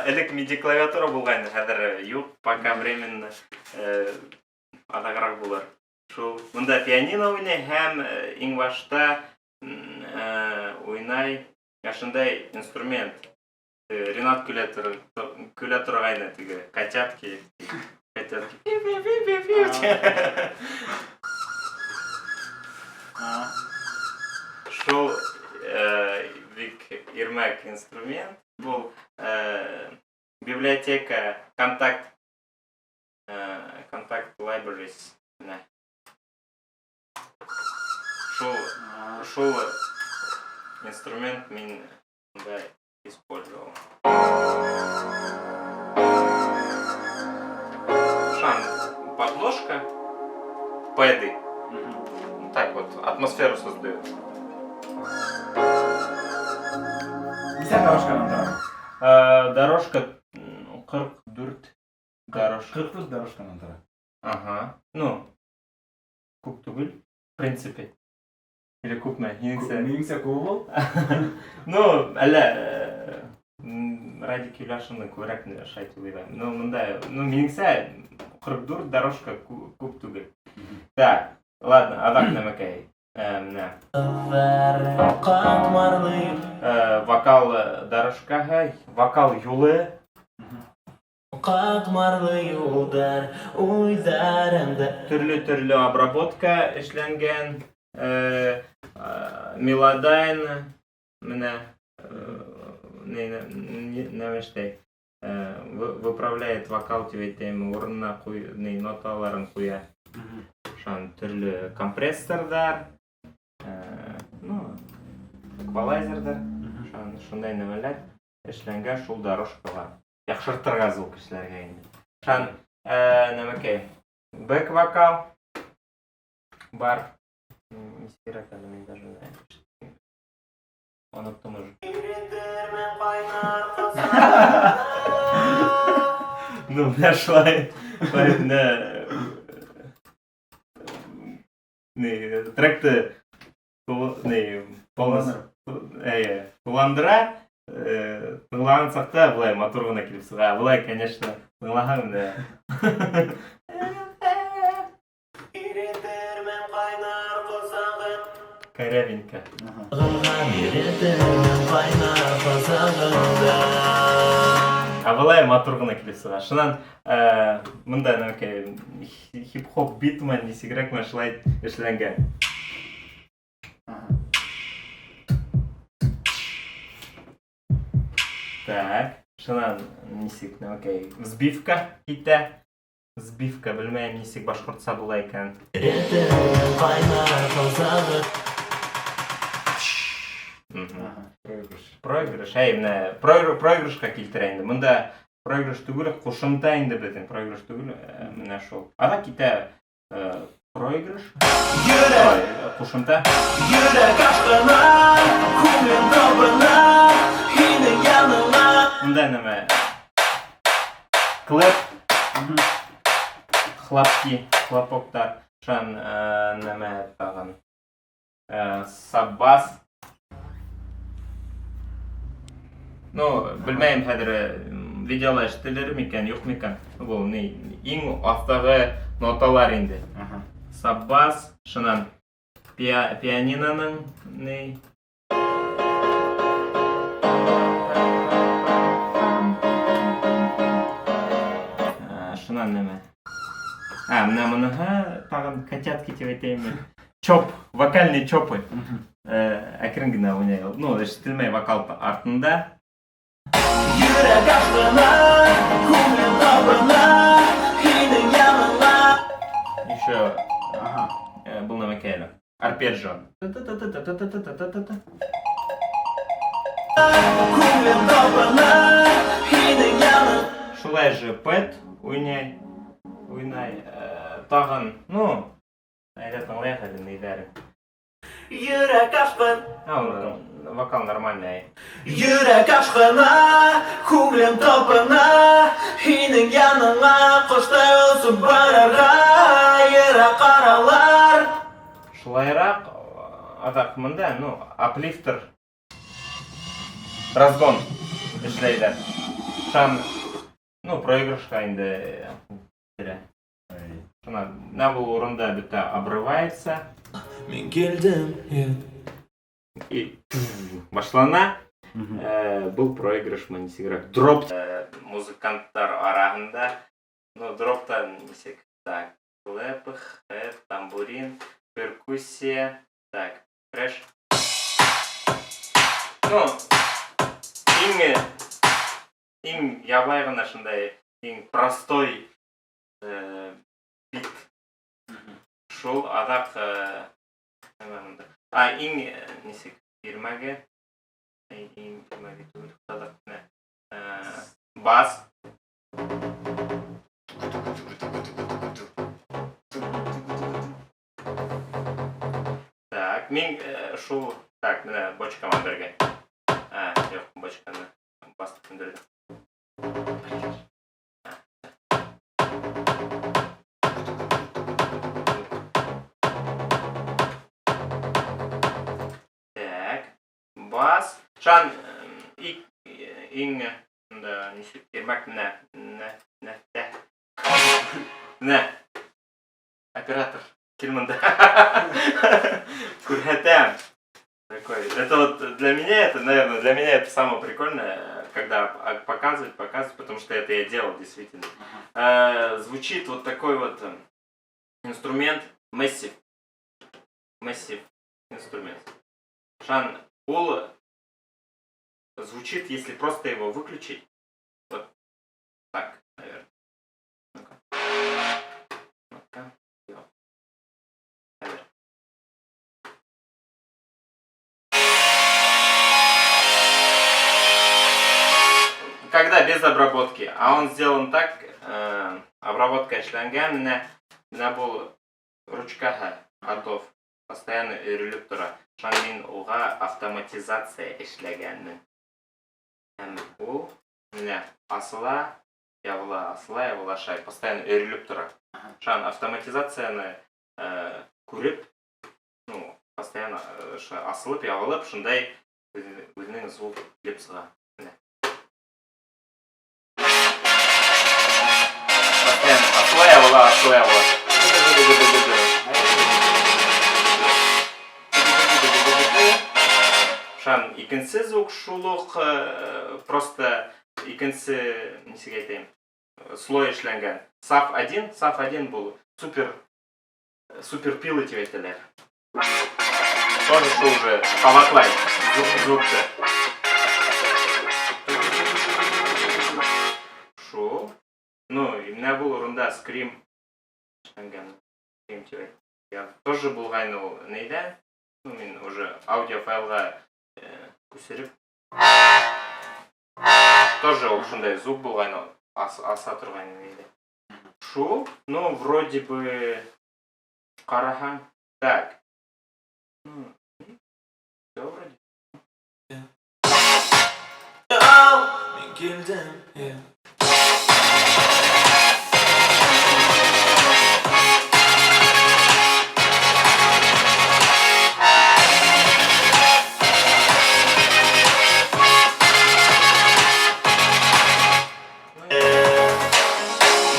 Speaker 4: Элек миди клавиатура булғайны, хәҙер юҡ, пока временно, аҙағыраҡ булыр. Шул мында пианино уйнай һәм иң башта уйнай ошондай инструмент. Ринат көлә торғайны теге котятки, котятки. Пи-пи-пи-пи-пи. Шул бик ирмәк инструмент. Был библиотека Kontakt Libraries. Менә. Шул Шул инструмент мин да использовал. Шан, подложка, пэды. Так вот, атмосферу создает.
Speaker 3: Нисә дорожканан тора?
Speaker 4: Дорожка 44 дорожка.
Speaker 3: 44 дорожканан тора.
Speaker 4: Ага. Ну, күп түгел, в принципе. Или күпме? Һинеңсә?
Speaker 3: Минеңсә күп ул.
Speaker 4: Ну, әллә Радик Юльяшинның күберәк шулай дип уйлыйм. Ну, монда, ну, минеңсә 44 дорожка күп түгел. Так, ладно, аҙаҡ нәмәкәй. Менә.
Speaker 2: Катмарлы
Speaker 4: Вокал дорожкаһы, вокал юлы.
Speaker 2: Катмарлы юлдар, уйҙарымда.
Speaker 4: Төрлө-төрлө обработка эшләнгән. Мелодайн менә нәмә эшләй? Выправляет вокал дип әйтәйем, урынына куй, ни, ноталарын куя. Шан төрлө компрессорҙар, ну, эквалайзерҙар, шан шундай нәмәләр эшләнгән шул дорожкаға. Яҡшыртырға звук эшләргә инде. Шан, нәмәкәй, бэк-вокал бар. Нисегерәк әле мин даже не оноттом уже. Ну, менә шулай, шулай менә ни, тректы ни, полностью, әйе, тулыландыра, тыңлаған саҡта былай матур ғына килеп сыға. Былай, конечно, тыңлаһаң менә. Корявенько. Ә былай матур ғына килеп сыға. Шунан, мында нәмәкәй, хип-хоп битмы, нисегерәкме шулай эшләнгән. Так, шунан нисек нәмәкәй, сбивка китә. Сбивка, белмәйем, нисек башҡортса була икән.
Speaker 3: Проигрыш.
Speaker 4: Проигрыш, әй, менә проигрышҡа килтерә инде. Мында проигрыш түгел, ҡушымта инде беҙҙең проигрыш түгел, менә шул. Ана китә, проигрыш.
Speaker 2: Йөрәк.
Speaker 4: Ой, ҡушымта.
Speaker 2: Йөрәк ашҡына, күңел талпына, һинең яныңа.
Speaker 4: Мында нәмә? Клэп. Хлопки, хлопоктар. Шан, нәмә тағын? Саббас. Ну, белмәйем хәҙер, видеола ишетелер микән, юҡ микән. Был ни, иң аҫтағы ноталар инде. Саббас, шунан пианиноның ни. Шунан нәмә? А, менә моныһы тағын котятки тип әйтәйемме? Чоп, вокальный чопы. Әкрен генә уйнай. Ну, ишетелмәй вокал артында.
Speaker 2: Йөрәк ашҡына, күңел талпына, һинең яныңа.
Speaker 4: Еще, был нәмәкәй әле. Арпеджио. Та-та-та-та-та-та-та-та-та-та.
Speaker 2: Күңел талпына, һинең яныңа.
Speaker 4: Шулай же пэт уйнай, уйнай, тағын, ну, әйҙә тыңлайыҡ әле ниҙәре.
Speaker 2: Йөрәк ашҡын.
Speaker 4: А, вокал нормальный.
Speaker 2: Йөрәк ашҡына, күңелем талпына, һинең яныңа ҡоштай осоп барырға, йыраҡ аралар.
Speaker 4: Шулайыраҡ, аҙаҡ мында, ну, аплифтер, разгон эшләйҙәр. Шан, ну, проигрышҡа инде килә. Шунан, менә был урында бөтә обрывается.
Speaker 1: Мин килдем, yeah.
Speaker 4: И башлана. Был проигрыш мы нисегерәк. Дроп. Музыканттар араһында. Ну, дропта нисек. Так, клэп, хэт, тамбурин, перкуссия. Так, фреш. Ну, иң ябай ғына шундай, иң простой бит. Шул аҙаҡ нәмә монда? А, иң нисек ирмәге. Иң ирмәге түгел, туктадык. Менә. Бас. Так, мин шул, так, менә бочка менән бергә. А, юк, бочканы бастып сүндердем. Так, бас. Шан ик иң да ничек ирмәк менә, менә, менә, тә. Менә. Оператор, кил монда. Күрһәтәм. Такой. Это вот для меня, это, наверное, для меня это самое прикольное, когда показывать, показывать, потому что это я делал действительно. Звучит вот такой вот инструмент Massive. Massive инструмент. Шан, ул звучит, если просто его выключить. Вот так, наверное. Ну-ка. Ну-ка. Йо. Хәҙер. Когда без обработки, а он сделан так, обработка эшләнгән, менә был ручкаһы готов, постоянно өрелеп тора. Шунан мин уға автоматизация эшләгәнмен. Һәм ул менә асыла, ябыла, асыла, ябыла, шулай постоянно өрелеп тора. Шунан автоматизацияны күреп, ну, постоянно асылып, ябылып, шундай үҙенең звук килеп сыға. Менә. Постоянно асыла, ябыла, асыла, ябыла. Шан икенсе звук шул ук, просто икенсе, нисек әйтәйем, слой эшләнгән. Саф 1, саф 1 был супер, супер пилы тип әйтәләр. Тоже шул же ҡабатлай звукты. Шул. Ну, и менә был урында скрим эшләнгән. Скрим тип әйтә. Я тоже булғайны ул нейҙә? Ну, мин уже аудиофайлға күсереп. Тоже ул шундай звук булғайны, аса торғайны нейҙә. Шул, ну, вроде бы ҡараһаң. Так. Ну, всё вроде.
Speaker 1: Ал, мин килдем, yeah.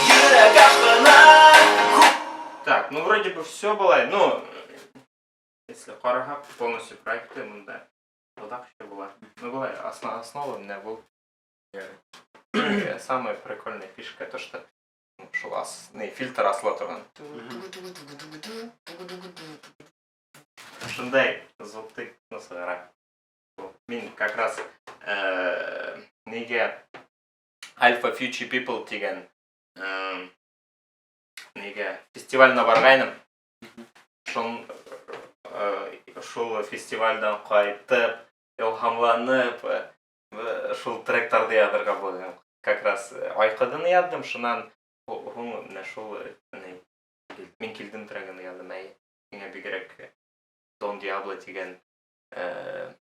Speaker 2: Йөрәк ашҡына.
Speaker 4: Так, ну вроде бы все было. Ну, если ҡараһаҡ, полностью проекты мында оҙаҡ еще была. Ну, была основа у меня был. Самая прикольная фишка, то что шул не, фильтр асыла торған. Шундай звукты сығара. Мин как раз нигә Alpha Future People тигән нигә фестивальна барғайным. Шул фестивальдан ҡайтып, илһамланып, шул тректарҙы яҙырға булдым. Как раз Айҡыҙын яҙҙым, шунан һуң менә шул, ни, мин килдем трегын яҙҙым. Әй, миңә бигерәк Дон Диабло тигән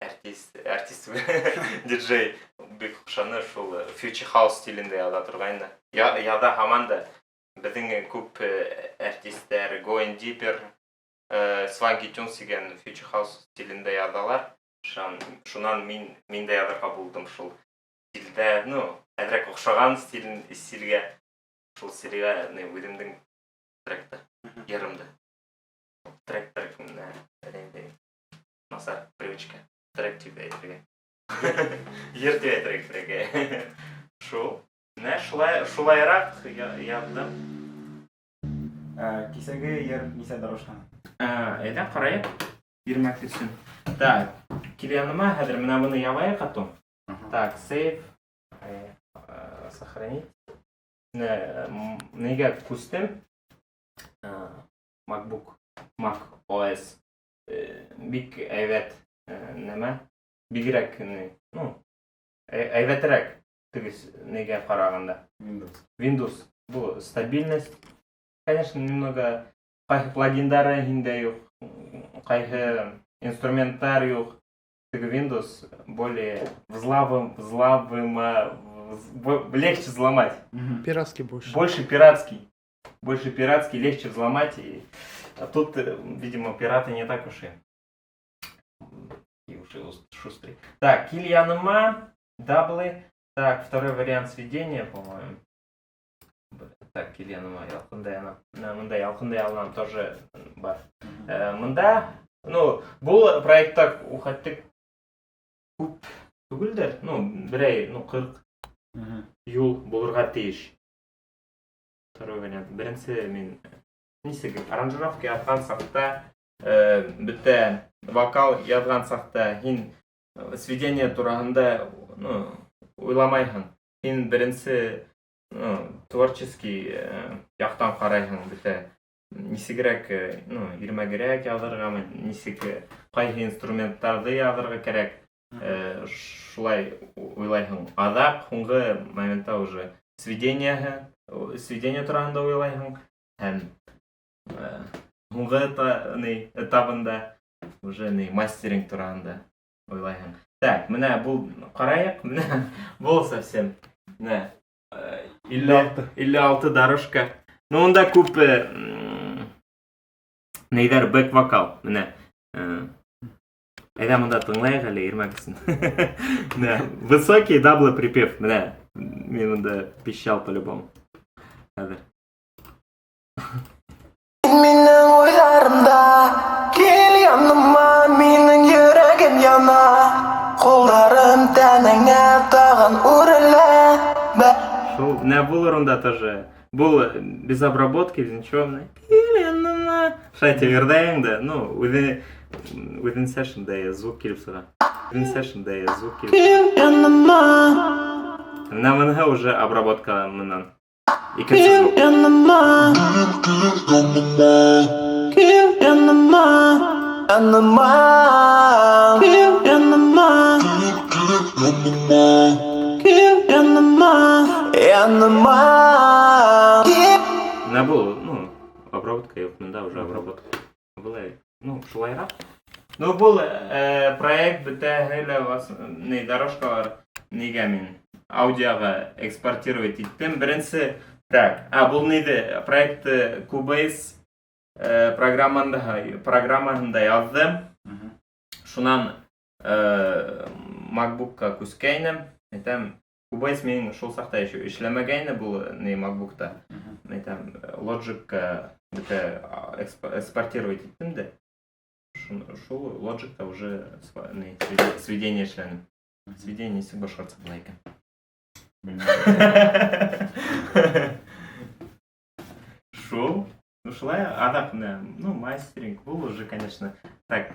Speaker 4: артист диджей бик оҡшаны, шул Future House стилендә яҙа торғайны. Яҙа һаман да беҙҙең күп артисттар Going Deeper, Swanky Tunes тигән Future House стилендә яҙалар. Шунан мин дә яҙырға булдым шул стилдә, ну, әҙерәк оҡшаған стилгә, шул стилгә, не, үҙемдең тректы, йырымды. Трек, трек, менә, инде насар привычка, трек тип әйтергә. Йыр тип әйтергә кәрәк. Шул. Менә шулайыраҡ яҙҙым.
Speaker 3: Кисәге йыр нисә дорожканы?
Speaker 4: Әйҙә ҡарайыҡ. Бирмәк өсөн. Так, кил яныма, хәҙер менә быны ябайыҡ атом. Так, сейв, сохранить. Менә, нигә күстем? MacBook, Mac OS. Бик әйбәт нәмә. Бигерәк, ну, әйбәтерәк теге нигә ҡарағанда.
Speaker 3: Windows.
Speaker 4: Windows. Был стабильность. Конечно, немного ҡайһы плагиндары һиндә юҡ, ҡайһы инструменттар юҡ. Теге Windows более взлавымо, легче взломать.
Speaker 5: Пиратский больше.
Speaker 4: Больше пиратский. Больше пиратский, легче взломать. И... А тут, видимо, пираты не так уж и уж и шустрые. Так, Кил яныма, даблы. Так, второй вариант сведения, по-моему. Так, Кил яныма, ялҡындай янам. Мында ялҡындай янам тоже бар. Мында, ну, был проектта ухаттык күп түгелдер. Ну, берәй, ну, 40 юл булырға тейеш. Второй вариант. Беренсе мин нисек аранжировка яҙған саҡта, бөтә вокал яҙған саҡта һин сведение тураһында, ну, уйламайһың. Һин беренсе, ну, творческий яҡтан ҡарайһың бөтә. Нисегерәк, ну, ирмәгерәк яҙырғамы, нисек ҡайһы инструменттарҙы яҙырға кәрәк, шулай уйлайһың. Аҙаҡ һуңғы моментта уже сведение тураһында уйлайһың һәм һуңғы ни, этабында уже ни, мастеринг тураһында уйлайһың. Так, менә был ҡарайыҡ, менә был совсем, менә 56 дорожка. Ну, унда күп нейҙәр, бэк-вокал, менә. Әйҙә мында тыңлайыҡ әле ирмәк өсөн. Менә, высокий даблы припев, менә. Мин мында пищал по-любому. Хәҙер.
Speaker 2: Минең уйҙарымда кил яныма, минең йөрәгем яна, ҡулдарым тәнеңә тағын үрелә.
Speaker 4: Шул, менә был урында тоже. Был без обработки, без ничего, менә. Кил яныма. Шулай тегерҙәйең дә, ну, үҙе үҙенсә шундай звук килеп сыға. Үҙенсә шундай звук килеп.
Speaker 2: Кил яныма.
Speaker 4: Менә мыныһы уже обработка менән. Икенсе звук.
Speaker 2: Яныма. Кил яныма. Яныма. Кил яныма. Кил яныма. Яныма.
Speaker 4: Менә был, ну, обработка юҡ, мында уже обработка. Былай, ну, шулайыраҡ. Ну, был проект бөтәһе лә ни, дорожкалар нигә мин аудиоға экспортировать иттем. Беренсе, так, был ниҙе, проектты Cubase программаһында яҙҙым. Шунан MacBookка күскәйнем. Әйтәм, Cubase минең шул саҡта еще эшләмәгәйне был ни MacBookта. Әйтәм, Logicка бөтә экспортировать иттем дә. Шул Logicта уже ни, сведение эшләнем. Сведение нисек башҡортса була икән?
Speaker 3: Белмәйем.
Speaker 4: Шул. Ну, шулай, аҙаҡ менә, ну, мастеринг был уже, конечно, так,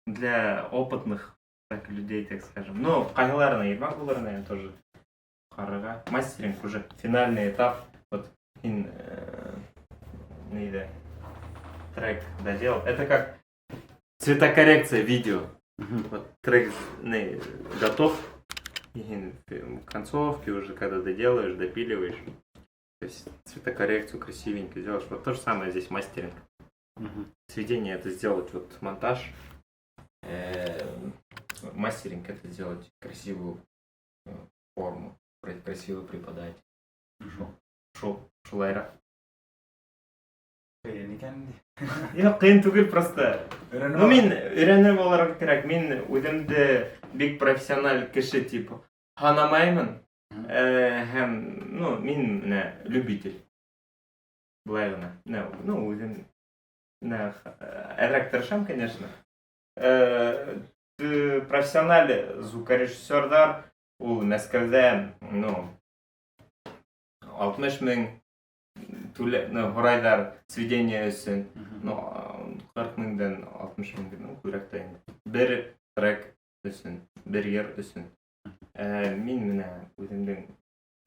Speaker 4: для опытных так, людей, так скажем. Ну, ҡайһыларына ирмәк булыр, наверное, тоже ҡарарға. Мастеринг уже финальный этап. Вот, һин, ниҙә, трек доделал. Это как цветокоррекция видео. Вот трек не, готов. И һин в концовке уже, когда доделаешь, допиливаешь. То есть цветокоррекцию красивенько сделаешь. Вот то же самое здесь мастеринг. Сведение — это сделать вот монтаж. Мастеринг — это сделать красивую форму, красиво преподать. Шул, шулайыраҡ.
Speaker 3: Ҡыйын икән.
Speaker 4: Юҡ, ҡыйын түгел просто.
Speaker 3: Өйрәнеп
Speaker 4: Ну, мин өйрәнеп алырға кәрәк. Мин үҙемде бик профессиональ кеше тип һанамаймын. Һәм, ну, мин менә любитель. Былай ғына. Менә, ну, үҙем менә әҙерәк тырышам, конечно. Профессиональ звукорежиссерҙар ул Мәскәүҙә, ну, 60 мең түлә, ну, һорайҙар сведение өсөн. Ну, 40 меңдән 60 меңдән, ну, күберәк тә инде. Бер трек өсөн, бер йыр өсөн. Мин менә үҙемдең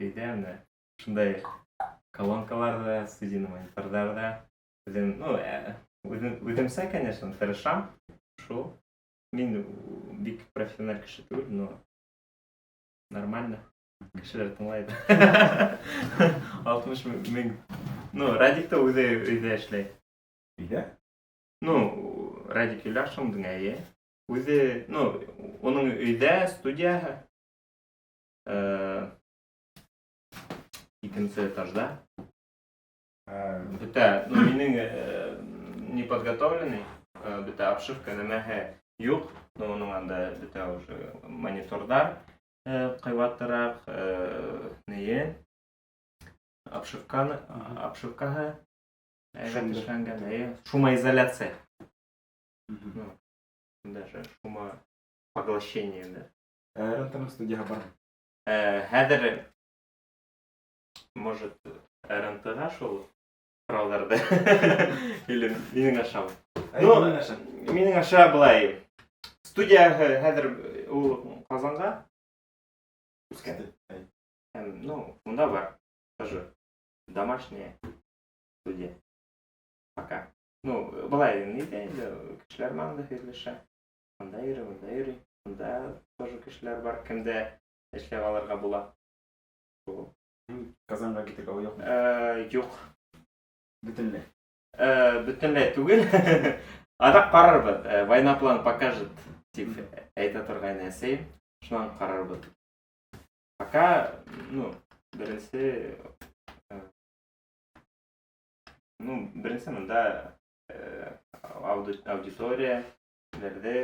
Speaker 4: өйҙә менә шундай колонкаларҙа, студийный мониторҙарҙа. Үҙем, ну, үҙем, үҙемсә, конечно, тырышам. Шул. Мин бик профессиональ кеше түгел, но нормально. Кешеләр тыңлай. 60 мең. Ну, Радик та үҙе өйҙә эшләй.
Speaker 3: Өйҙә?
Speaker 4: Ну, Радик Юльяшиндың, әйе. Үҙе, ну, уның өйҙә студияһы. Икенсе этажда. Бөтә, ну, минең не подготовленный, бөтә обшивка нәмәһе юҡ, но уның анда бөтә уже мониторҙар ҡыйбатыраҡ, нее, обшивканы, обшивкаһы әйбәт
Speaker 3: Шумды.
Speaker 4: эшләнгән, әйе. Шумоизоляция. Даже шумопоглощение, да.
Speaker 3: РНТ-ның студияһы бармы?
Speaker 4: Хәҙер, может, РНТ-ға шул һорауҙарҙы или минең ашамы? Ну,
Speaker 3: Минең аша.
Speaker 4: Минең аша былай. Студия хәҙер ул Ҡазанға үҫкән.
Speaker 3: Әй.
Speaker 4: Һәм, ну, унда бар. Тоже домашняя студия. Пока. Ну, былай ниҙә инде кешеләр менән дә һөйләшә. Анда йөрөй, монда йөрөй. Унда тоже кешеләр бар, кемдә эшләп алырға була. Шул.
Speaker 3: Казанға китергә уй юҡмы?
Speaker 4: Юҡ.
Speaker 3: Бөтөнләй.
Speaker 4: Бөтөнләй түгел. Аҙаҡ ҡарарбыҙ. Война план покажет, тип әйтә торғайны әсәйем. Шунан ҡарарбыҙ. Пока, ну, беренсе мында аудитория, кешеләрҙе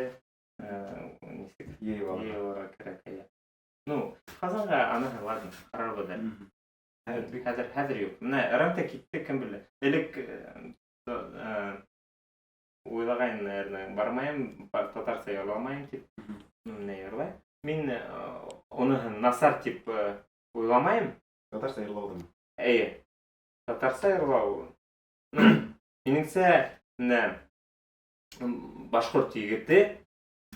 Speaker 4: нисек
Speaker 3: Йыйып алырға.
Speaker 4: йыйып алырға кәрәк, әйе. Ну, Ҡазанға аныһы, ладно, ҡарарбыҙ әле. Хәҙер юҡ. Менә РНТ китте, кем белә. Элек уйлағайным, наверное, бармайым, татарса йырламайым тип. Ну, менә йырлай. Мин уныһын насар тип уйламайым.
Speaker 3: Татарса йырлауҙымы?
Speaker 4: Әйе. Татарса йырлау. Ну, минеңсә, менә башҡорт егете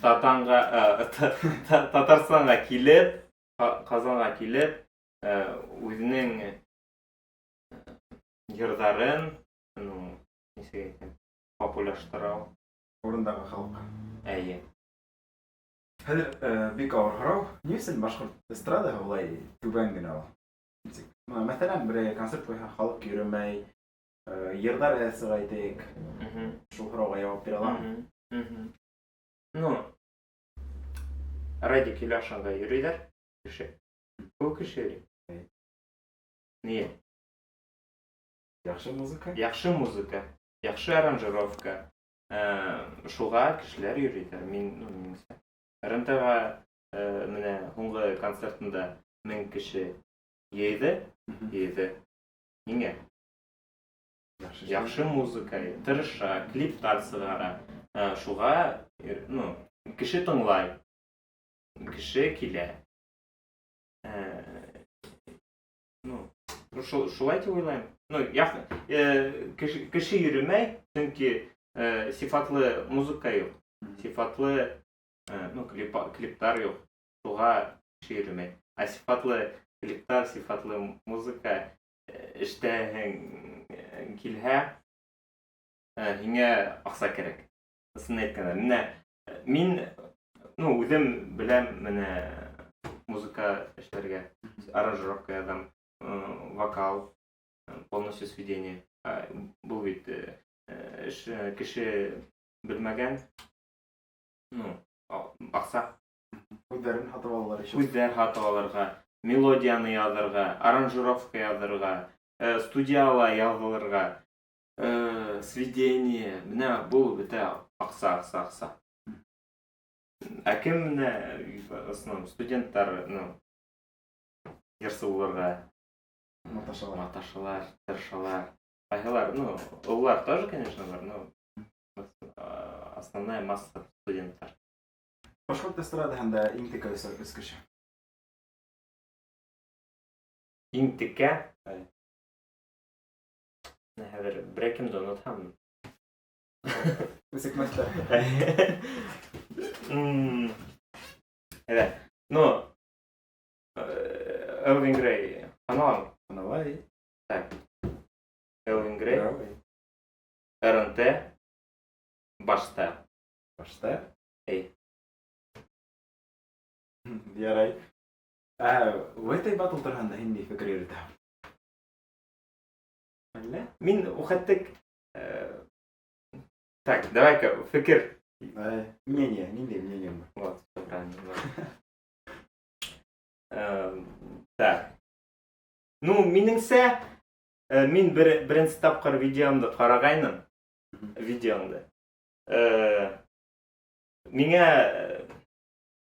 Speaker 4: Татанға, Татарстанға килеп, Ҡазанға килеп, үҙенең йырҙарын, ну, нисек әйтәм, популярлаштыра.
Speaker 3: Урындағы халыҡҡа.
Speaker 4: Әйе.
Speaker 3: Хәҙер бик ауыр һорау. Ни өсөн башҡорт эстрадаһы улай түбән генә ул? Нисек? Мына, мәҫәлән, берәй концерт ҡуйһа, халыҡ йөрөмәй, йырҙар әҙ сыға әйтәйек. Шул һорауға яуап бирә аламы?
Speaker 4: Мгм. Ну, Радик Юльяшинға йөрөйҙәр кеше. Күп кеше йөрөй.
Speaker 3: Әй.
Speaker 4: Ниңә?
Speaker 3: Яҡшы музыка.
Speaker 4: Яҡшы музыка, яҡшы аранжировка. Шуға кешеләр йөрөйҙәр. Мин, ну, минеңсә. РНТ-ға менә һуңғы концертында 1000 кеше йыйҙы, йыйҙы. Ниңә?
Speaker 3: Яҡшы.
Speaker 4: Яҡшы музыка, тырыша, клиптар сығара. Шуға, ну, кеше тыңлай. Кеше килә. Ну, шулай тип уйлайым. Ну, кеше йөрөмәй, сөнки сифатлы музыка юҡ. Сифатлы, ну, клиптар юҡ. Шуға кеше йөрөмәй. Ә сифатлы клиптар, сифатлы музыка эштәһең килһә, һиңә аҡса кәрәк. Ысын әйткәндә, менә мин, ну, үҙем беләм, менә музыка эшләргә, аранжировка яҙам, вокал, полностью сведение. Был бит эш, кеше белмәгән, ну, аҡса.
Speaker 3: Үҙҙәрен һатып алалар еще.
Speaker 4: Үҙҙәр һатып алырға, мелодияны яҙырға, аранжировка яҙырға, студияла яҙылырға, сведение, менә был бөтә аҡса, аҡса, аҡса. Ә кем менә, в основном студенттар, ну, йырсы булырға
Speaker 3: Маташалар.
Speaker 4: Маташалар, тырышалар. Ҡайһылар, ну, ололар тоже, конечно, бар, но основная масса студенттар.
Speaker 3: Башҡорт эстрадаһында иң текә өс кеше.
Speaker 4: Иң текә?
Speaker 3: Әй.
Speaker 4: Менә хәҙер берәр кемде онотһам.
Speaker 3: Үсекмәҫтәр.
Speaker 4: Әйҙә. Ну, Элвин Грей таныламы?
Speaker 3: Таныла.
Speaker 4: Так. Элвин Грей.
Speaker 3: Браво. Ярай. Ә, Вәтэй батл тураһында һин ни фекер йөрөтәһең?
Speaker 4: Әллә? Мин ухаттык. Так, давай-ка, фекер.
Speaker 3: Мнение, ниндәй мнениең бар?
Speaker 4: Вот, всё правильно. Да. Так. Ну, минеңсә, мин беренсе тапҡыр видеомды ҡарағайным. Видеоңды. Миңә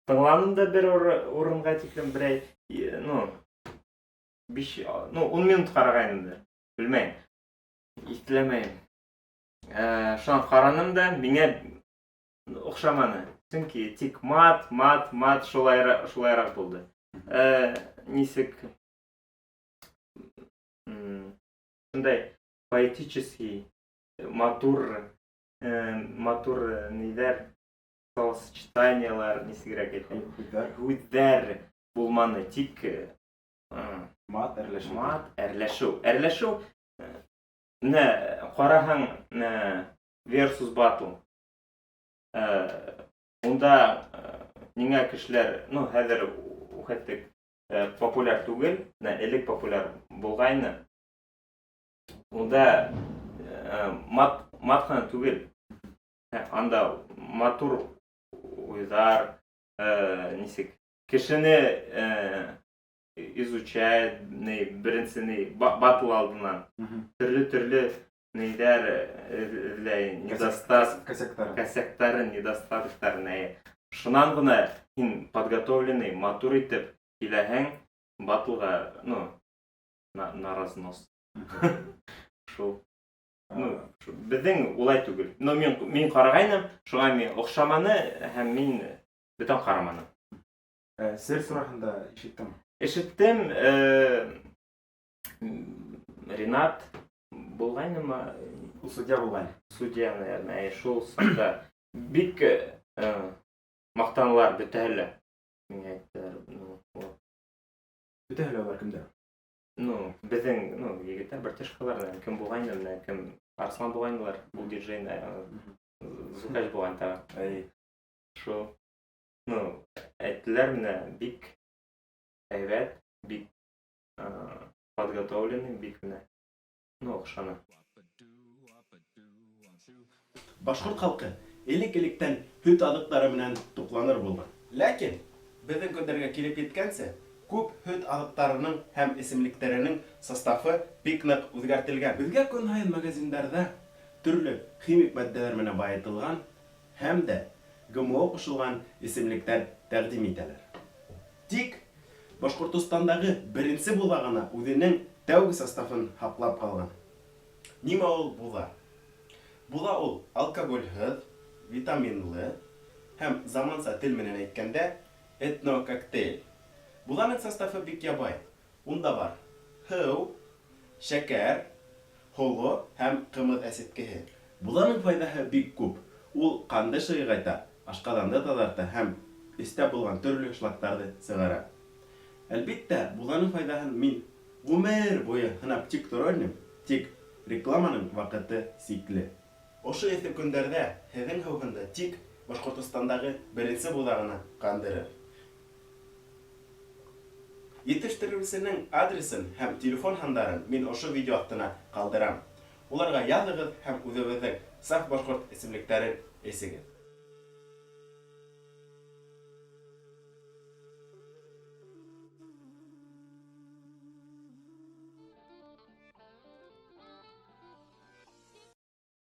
Speaker 4: тыңланым да бер урынға тиклем берәй, ну, биш, ну, 10 минут ҡарағайным да. Белмәйем. Иҫләмәйем. Шунан ҡараным да, миңә оҡшаманы. Сөнки тик мат, мат, мат шулайыраҡ булды. Нисек шундай поэтический, матур ниҙәр, словосочетаниялар, нисегерәк әйтәйем,
Speaker 3: Һүҙҙәр,
Speaker 4: һүҙҙәр булманы, тик
Speaker 3: мат, әрләшеү.
Speaker 4: Мат, әрләшеү. Әрләшеү, менә ҡараһаң, versus battle. Унда ниңә кешеләр, ну, хәҙер хәтта популяр түгел, менә элек популяр булғайны. Унда мат ҡына түгел. Анда матур уйҙар, нисек кешене изучает, ни, беренсе ни, батл алдынан төрлө-төрлө ниҙәр эҙләй, недостаток,
Speaker 3: Косяктары.
Speaker 4: Косяктарын, недостатоктарын, әйе. Шунан ғына һин подготовленный, матур итеп киләһең батлға, ну, на разнос. Шул. Ну, беҙҙең улай түгел. Но мин ҡарағайным, шуға мин оҡшаманы һәм мин бөтөн ҡараманым.
Speaker 3: Сер тураһында ишеттем.
Speaker 4: Ишеттем, Ринат булғайнымы?
Speaker 3: Ул судья булған.
Speaker 4: Судья, наверное, шул саҡта бик маҡтанылар бөтәһе лә. Миңә әйттеләр, ну, вот.
Speaker 3: Бөтәһе лә улар кемдәр?
Speaker 4: Ну, беҙҙең, ну, егеттәр, братишкалар, наверное, кем булғайны, менә кем Арслан булғайнылар, ул диджей, наверное, звукач булған тағы.
Speaker 3: Әй.
Speaker 4: Шул. Ну, әйттеләр, менә бик һәйбәт, бик подготовленный, бик менә, ну, оҡшаны.
Speaker 5: Башҡорт халҡы элек-электән һөт аҙыҡтары менән туҡланыр булған. Ләкин беҙҙең көндәргә килеп еткәнсе, күп һөт аҙыҡтарының һәм эсемлектәренең составы бик ныҡ үҙгәртелгән. Беҙгә көн һайын магазиндарҙа төрлө химик матдәләр менән байытылған һәм дә ГМО ҡушылған эсемлектәр тәҡдим итәләр. Тик Башҡортостандағы беренсе буҙа ғына үҙенең тәүге составын һаҡлап ҡалған. Нимә ул буҙа? Буҙа ул алкоголһеҙ, витаминлы һәм заманса тел менән әйткәндә этнококтейль. Буҙаның составы бик ябай. Унда бар һыу, шәкәр, һоло һәм ҡымыҙ әсеткеһе. Буҙаның файҙаһы бик күп. Ул ҡанды шыйғайта, ашҡаҙанды таҙарта һәм эстә булған төрлө шлактарҙы сығара. Әлбиттә, буҙаның файҙаһын мин ғүмер буйы һынап тик торор инем, тик рекламаның ваҡыты сикле. Ошо эҫе көндәрҙә һеҙҙең һыуһынды тик Башҡортостандағы беренсе буҙа ғына ҡандырыр. Етештереүсенең адресын һәм телефон һандарын мин ошо видео аҫтына ҡалдырам. Уларға яҙығыҙ һәм үҙебеҙҙең саф башҡорт эсемлектәрен эсегеҙ.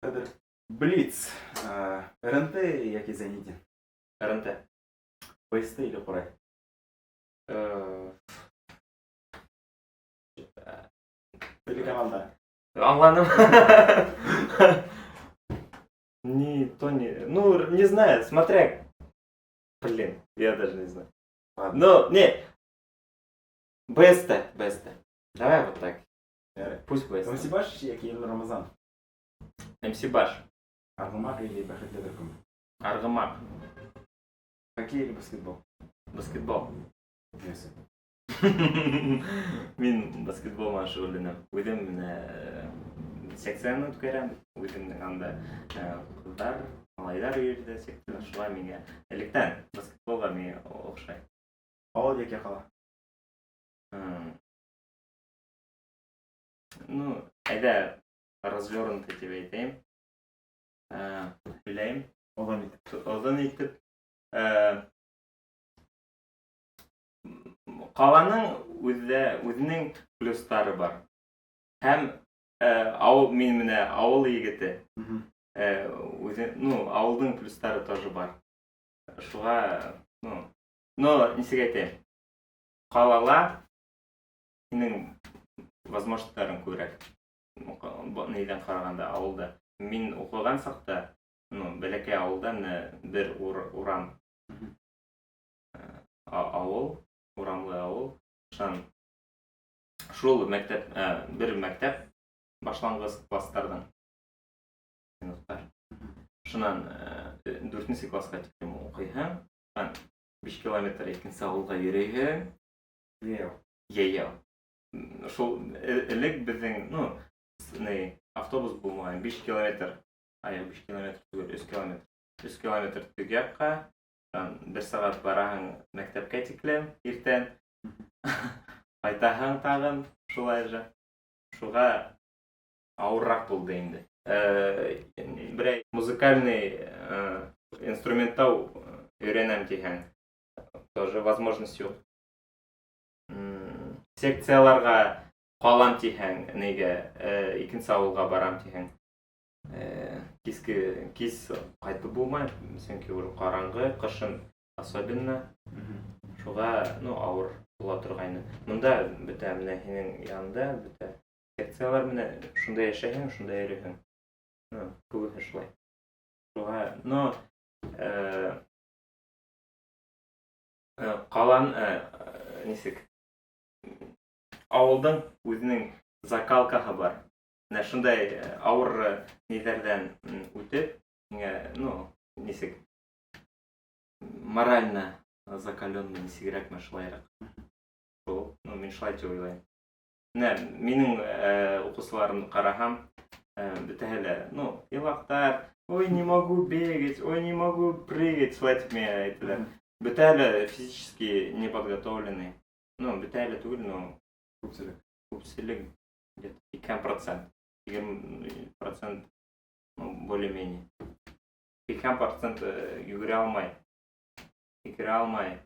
Speaker 3: Хәҙер Блиц. РНТ йәки Зәйнетдин?
Speaker 4: РНТ.
Speaker 3: БСТ или Ҡурай? Телеканалда.
Speaker 4: Аңланым. Ни то, ни... Ну, не знаю, смотря... Блин, я даже не знаю.
Speaker 3: Ладно.
Speaker 4: Ну, не. БСТ, БСТ. Давай вот так.
Speaker 3: Ярай.
Speaker 4: Пусть БСТ.
Speaker 3: МС Баш йәки Илнур Рамазан?
Speaker 4: МС Баш.
Speaker 3: Арғымаҡ или Бәхетле төркөм?
Speaker 4: Арғымаҡ.
Speaker 3: Хоккей или баскетбол?
Speaker 4: Баскетбол.
Speaker 3: Нәрсә?
Speaker 4: Мин баскетбол менән шөғөлләнәм. Үҙем менә секцияны үткәрәм. Үҙемдең анда ҡыҙҙар, малайҙар йөрөй секцияда. Шулай миңә электән баскетболға миңә оҡшай.
Speaker 3: Ауыл йәки ҡала?
Speaker 4: Ну, әйҙә, развернуто тип әйтәйем. Һөйләйем.
Speaker 3: Оҙон итеп.
Speaker 4: Оҙон итеп. Ҡаланың үҙҙә үҙенең плюстары бар. Һәм ауыл, мин менә ауыл егете. Үҙе, ну, ауылдың плюстары тоже бар. Шуға, ну, но нисек әйтәйем? Ҡалала һинең возможностьтарың күберәк. Нейҙән ҡарағанда ауылда. Мин уҡыған саҡта, ну, бәләкәй ауылда менә бер урам. Ауыл, урамлы ауыл. Шунан шул мәктәп, бер мәктәп башланғыс класстарҙың сыйныфтар. Шунан дүртенсе классҡа тиклем уҡыйһың. Шунан 5 километр икенсе ауылға йөрөйһөң.
Speaker 3: Йәйәү.
Speaker 4: Йәйәү. Шул элек беҙҙең, ну, ни, автобус булмаған, 5 километр, ай, 5 километр түгел, 3 километр. 3 километр теге яҡҡа, шунан бер сәғәт бараһың мәктәпкә тиклем иртән. Ҡайтаһың тағын шулай же. Шуға ауырыраҡ булды инде. Берәй музыкальный инструментта өйрәнәм тиһәң, тоже возможность юҡ. Секцияларға ҡалам тиһәң, нигә, икенсе ауылға барам тиһәң, киске кис ҡайтып булмай, сөнки уже ҡараңғы, ҡышын особенно. Шуға, ну, ауыр була торғайны. Мында бөтә менә һинең янында бөтә секциялар менән шунда йәшәйһең, шунда йөрөйһөң. Ну, күбеһе шулай. Шуға, но, ҡалан, нисек, ауылдың үҙенең закалкаһы бар. Менә шундай ауыр ниҙәрҙән үтеп, һиңә, ну, нисек, морально закаленный, нисегерәкме шулайыраҡ. Шул, ну, мин шулай тип уйлайым. Менә минең уҡыусыларымды ҡараһам, бөтәһе лә, ну, илаҡтар, ой, не могу бегать, ой, не могу прыгать, шулай тип миңә әйтәләр. Бөтәһе лә физически не подготовленный. Ну, бөтәһе лә түгел, но
Speaker 3: Күпселек.
Speaker 4: Күпселек где-то 80%. 20%, ну, более-менее. 80% йүгерә алмай. Һикерә алмай.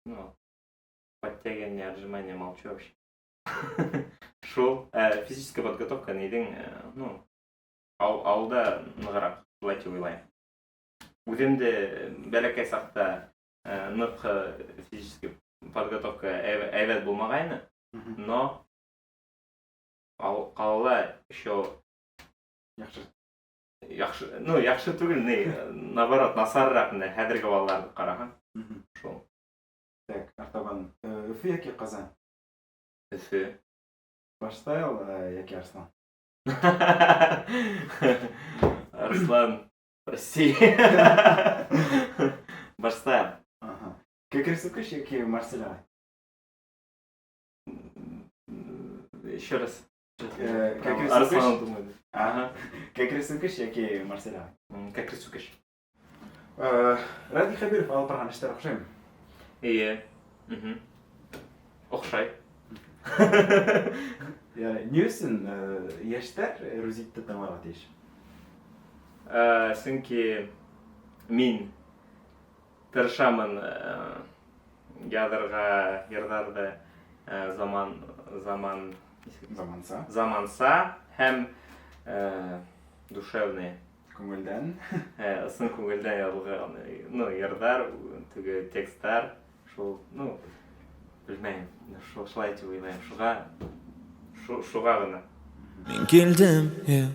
Speaker 4: Ну, подтягивание, отжимание, молчу вообще. Шул, физическая подготовка нейҙең, ну, ауылда нығыраҡ, шулай тип уйлайым. Үҙем дә бәләкәй саҡта ныҡ физический подготовка әйбәт булмағайны, но ҡалала еще
Speaker 3: Яҡшы.
Speaker 4: Яҡшы, ну, яҡшы түгел, ни, наоборот, насарыраҡ менә хәҙерге балаларҙы ҡараһаң. Шул.
Speaker 3: Так, артабан, Өфө йәки Ҡазан?
Speaker 4: Өфө.
Speaker 3: Баштайл йәки Арыҫлан?
Speaker 4: Арыҫлан, прости. Баштайл.
Speaker 3: Ага. Кәкре Сүкеш йәки Марсель ағай?
Speaker 4: Еще раз.
Speaker 3: Кәкре
Speaker 4: Арыҫлан
Speaker 3: Сүкеш.
Speaker 4: думаю.
Speaker 3: Ага. Кәкре Сүкеш йәки Марсель ағай?
Speaker 4: Кәкре Сүкеш.
Speaker 3: Радий Хәбиров алып барған эштәр оҡшаймы?
Speaker 4: Эйе. Оҡшай.
Speaker 3: Ярай, ни өсөн йәштәр Рузитте тыңларға тейеш?
Speaker 4: Сөнки мин тырышамын яҙырға йырҙарҙы заман, заман,
Speaker 3: Заманса.
Speaker 4: Заманса һәм душевный.
Speaker 3: Күңелдән.
Speaker 4: Ысын күңелдән яҙылған, ну, йырҙар, теге тексттар, шул, ну, белмәйем, шулай тип уйлайым. Шуға, шуға ғына.
Speaker 1: Мин килдем, yeah.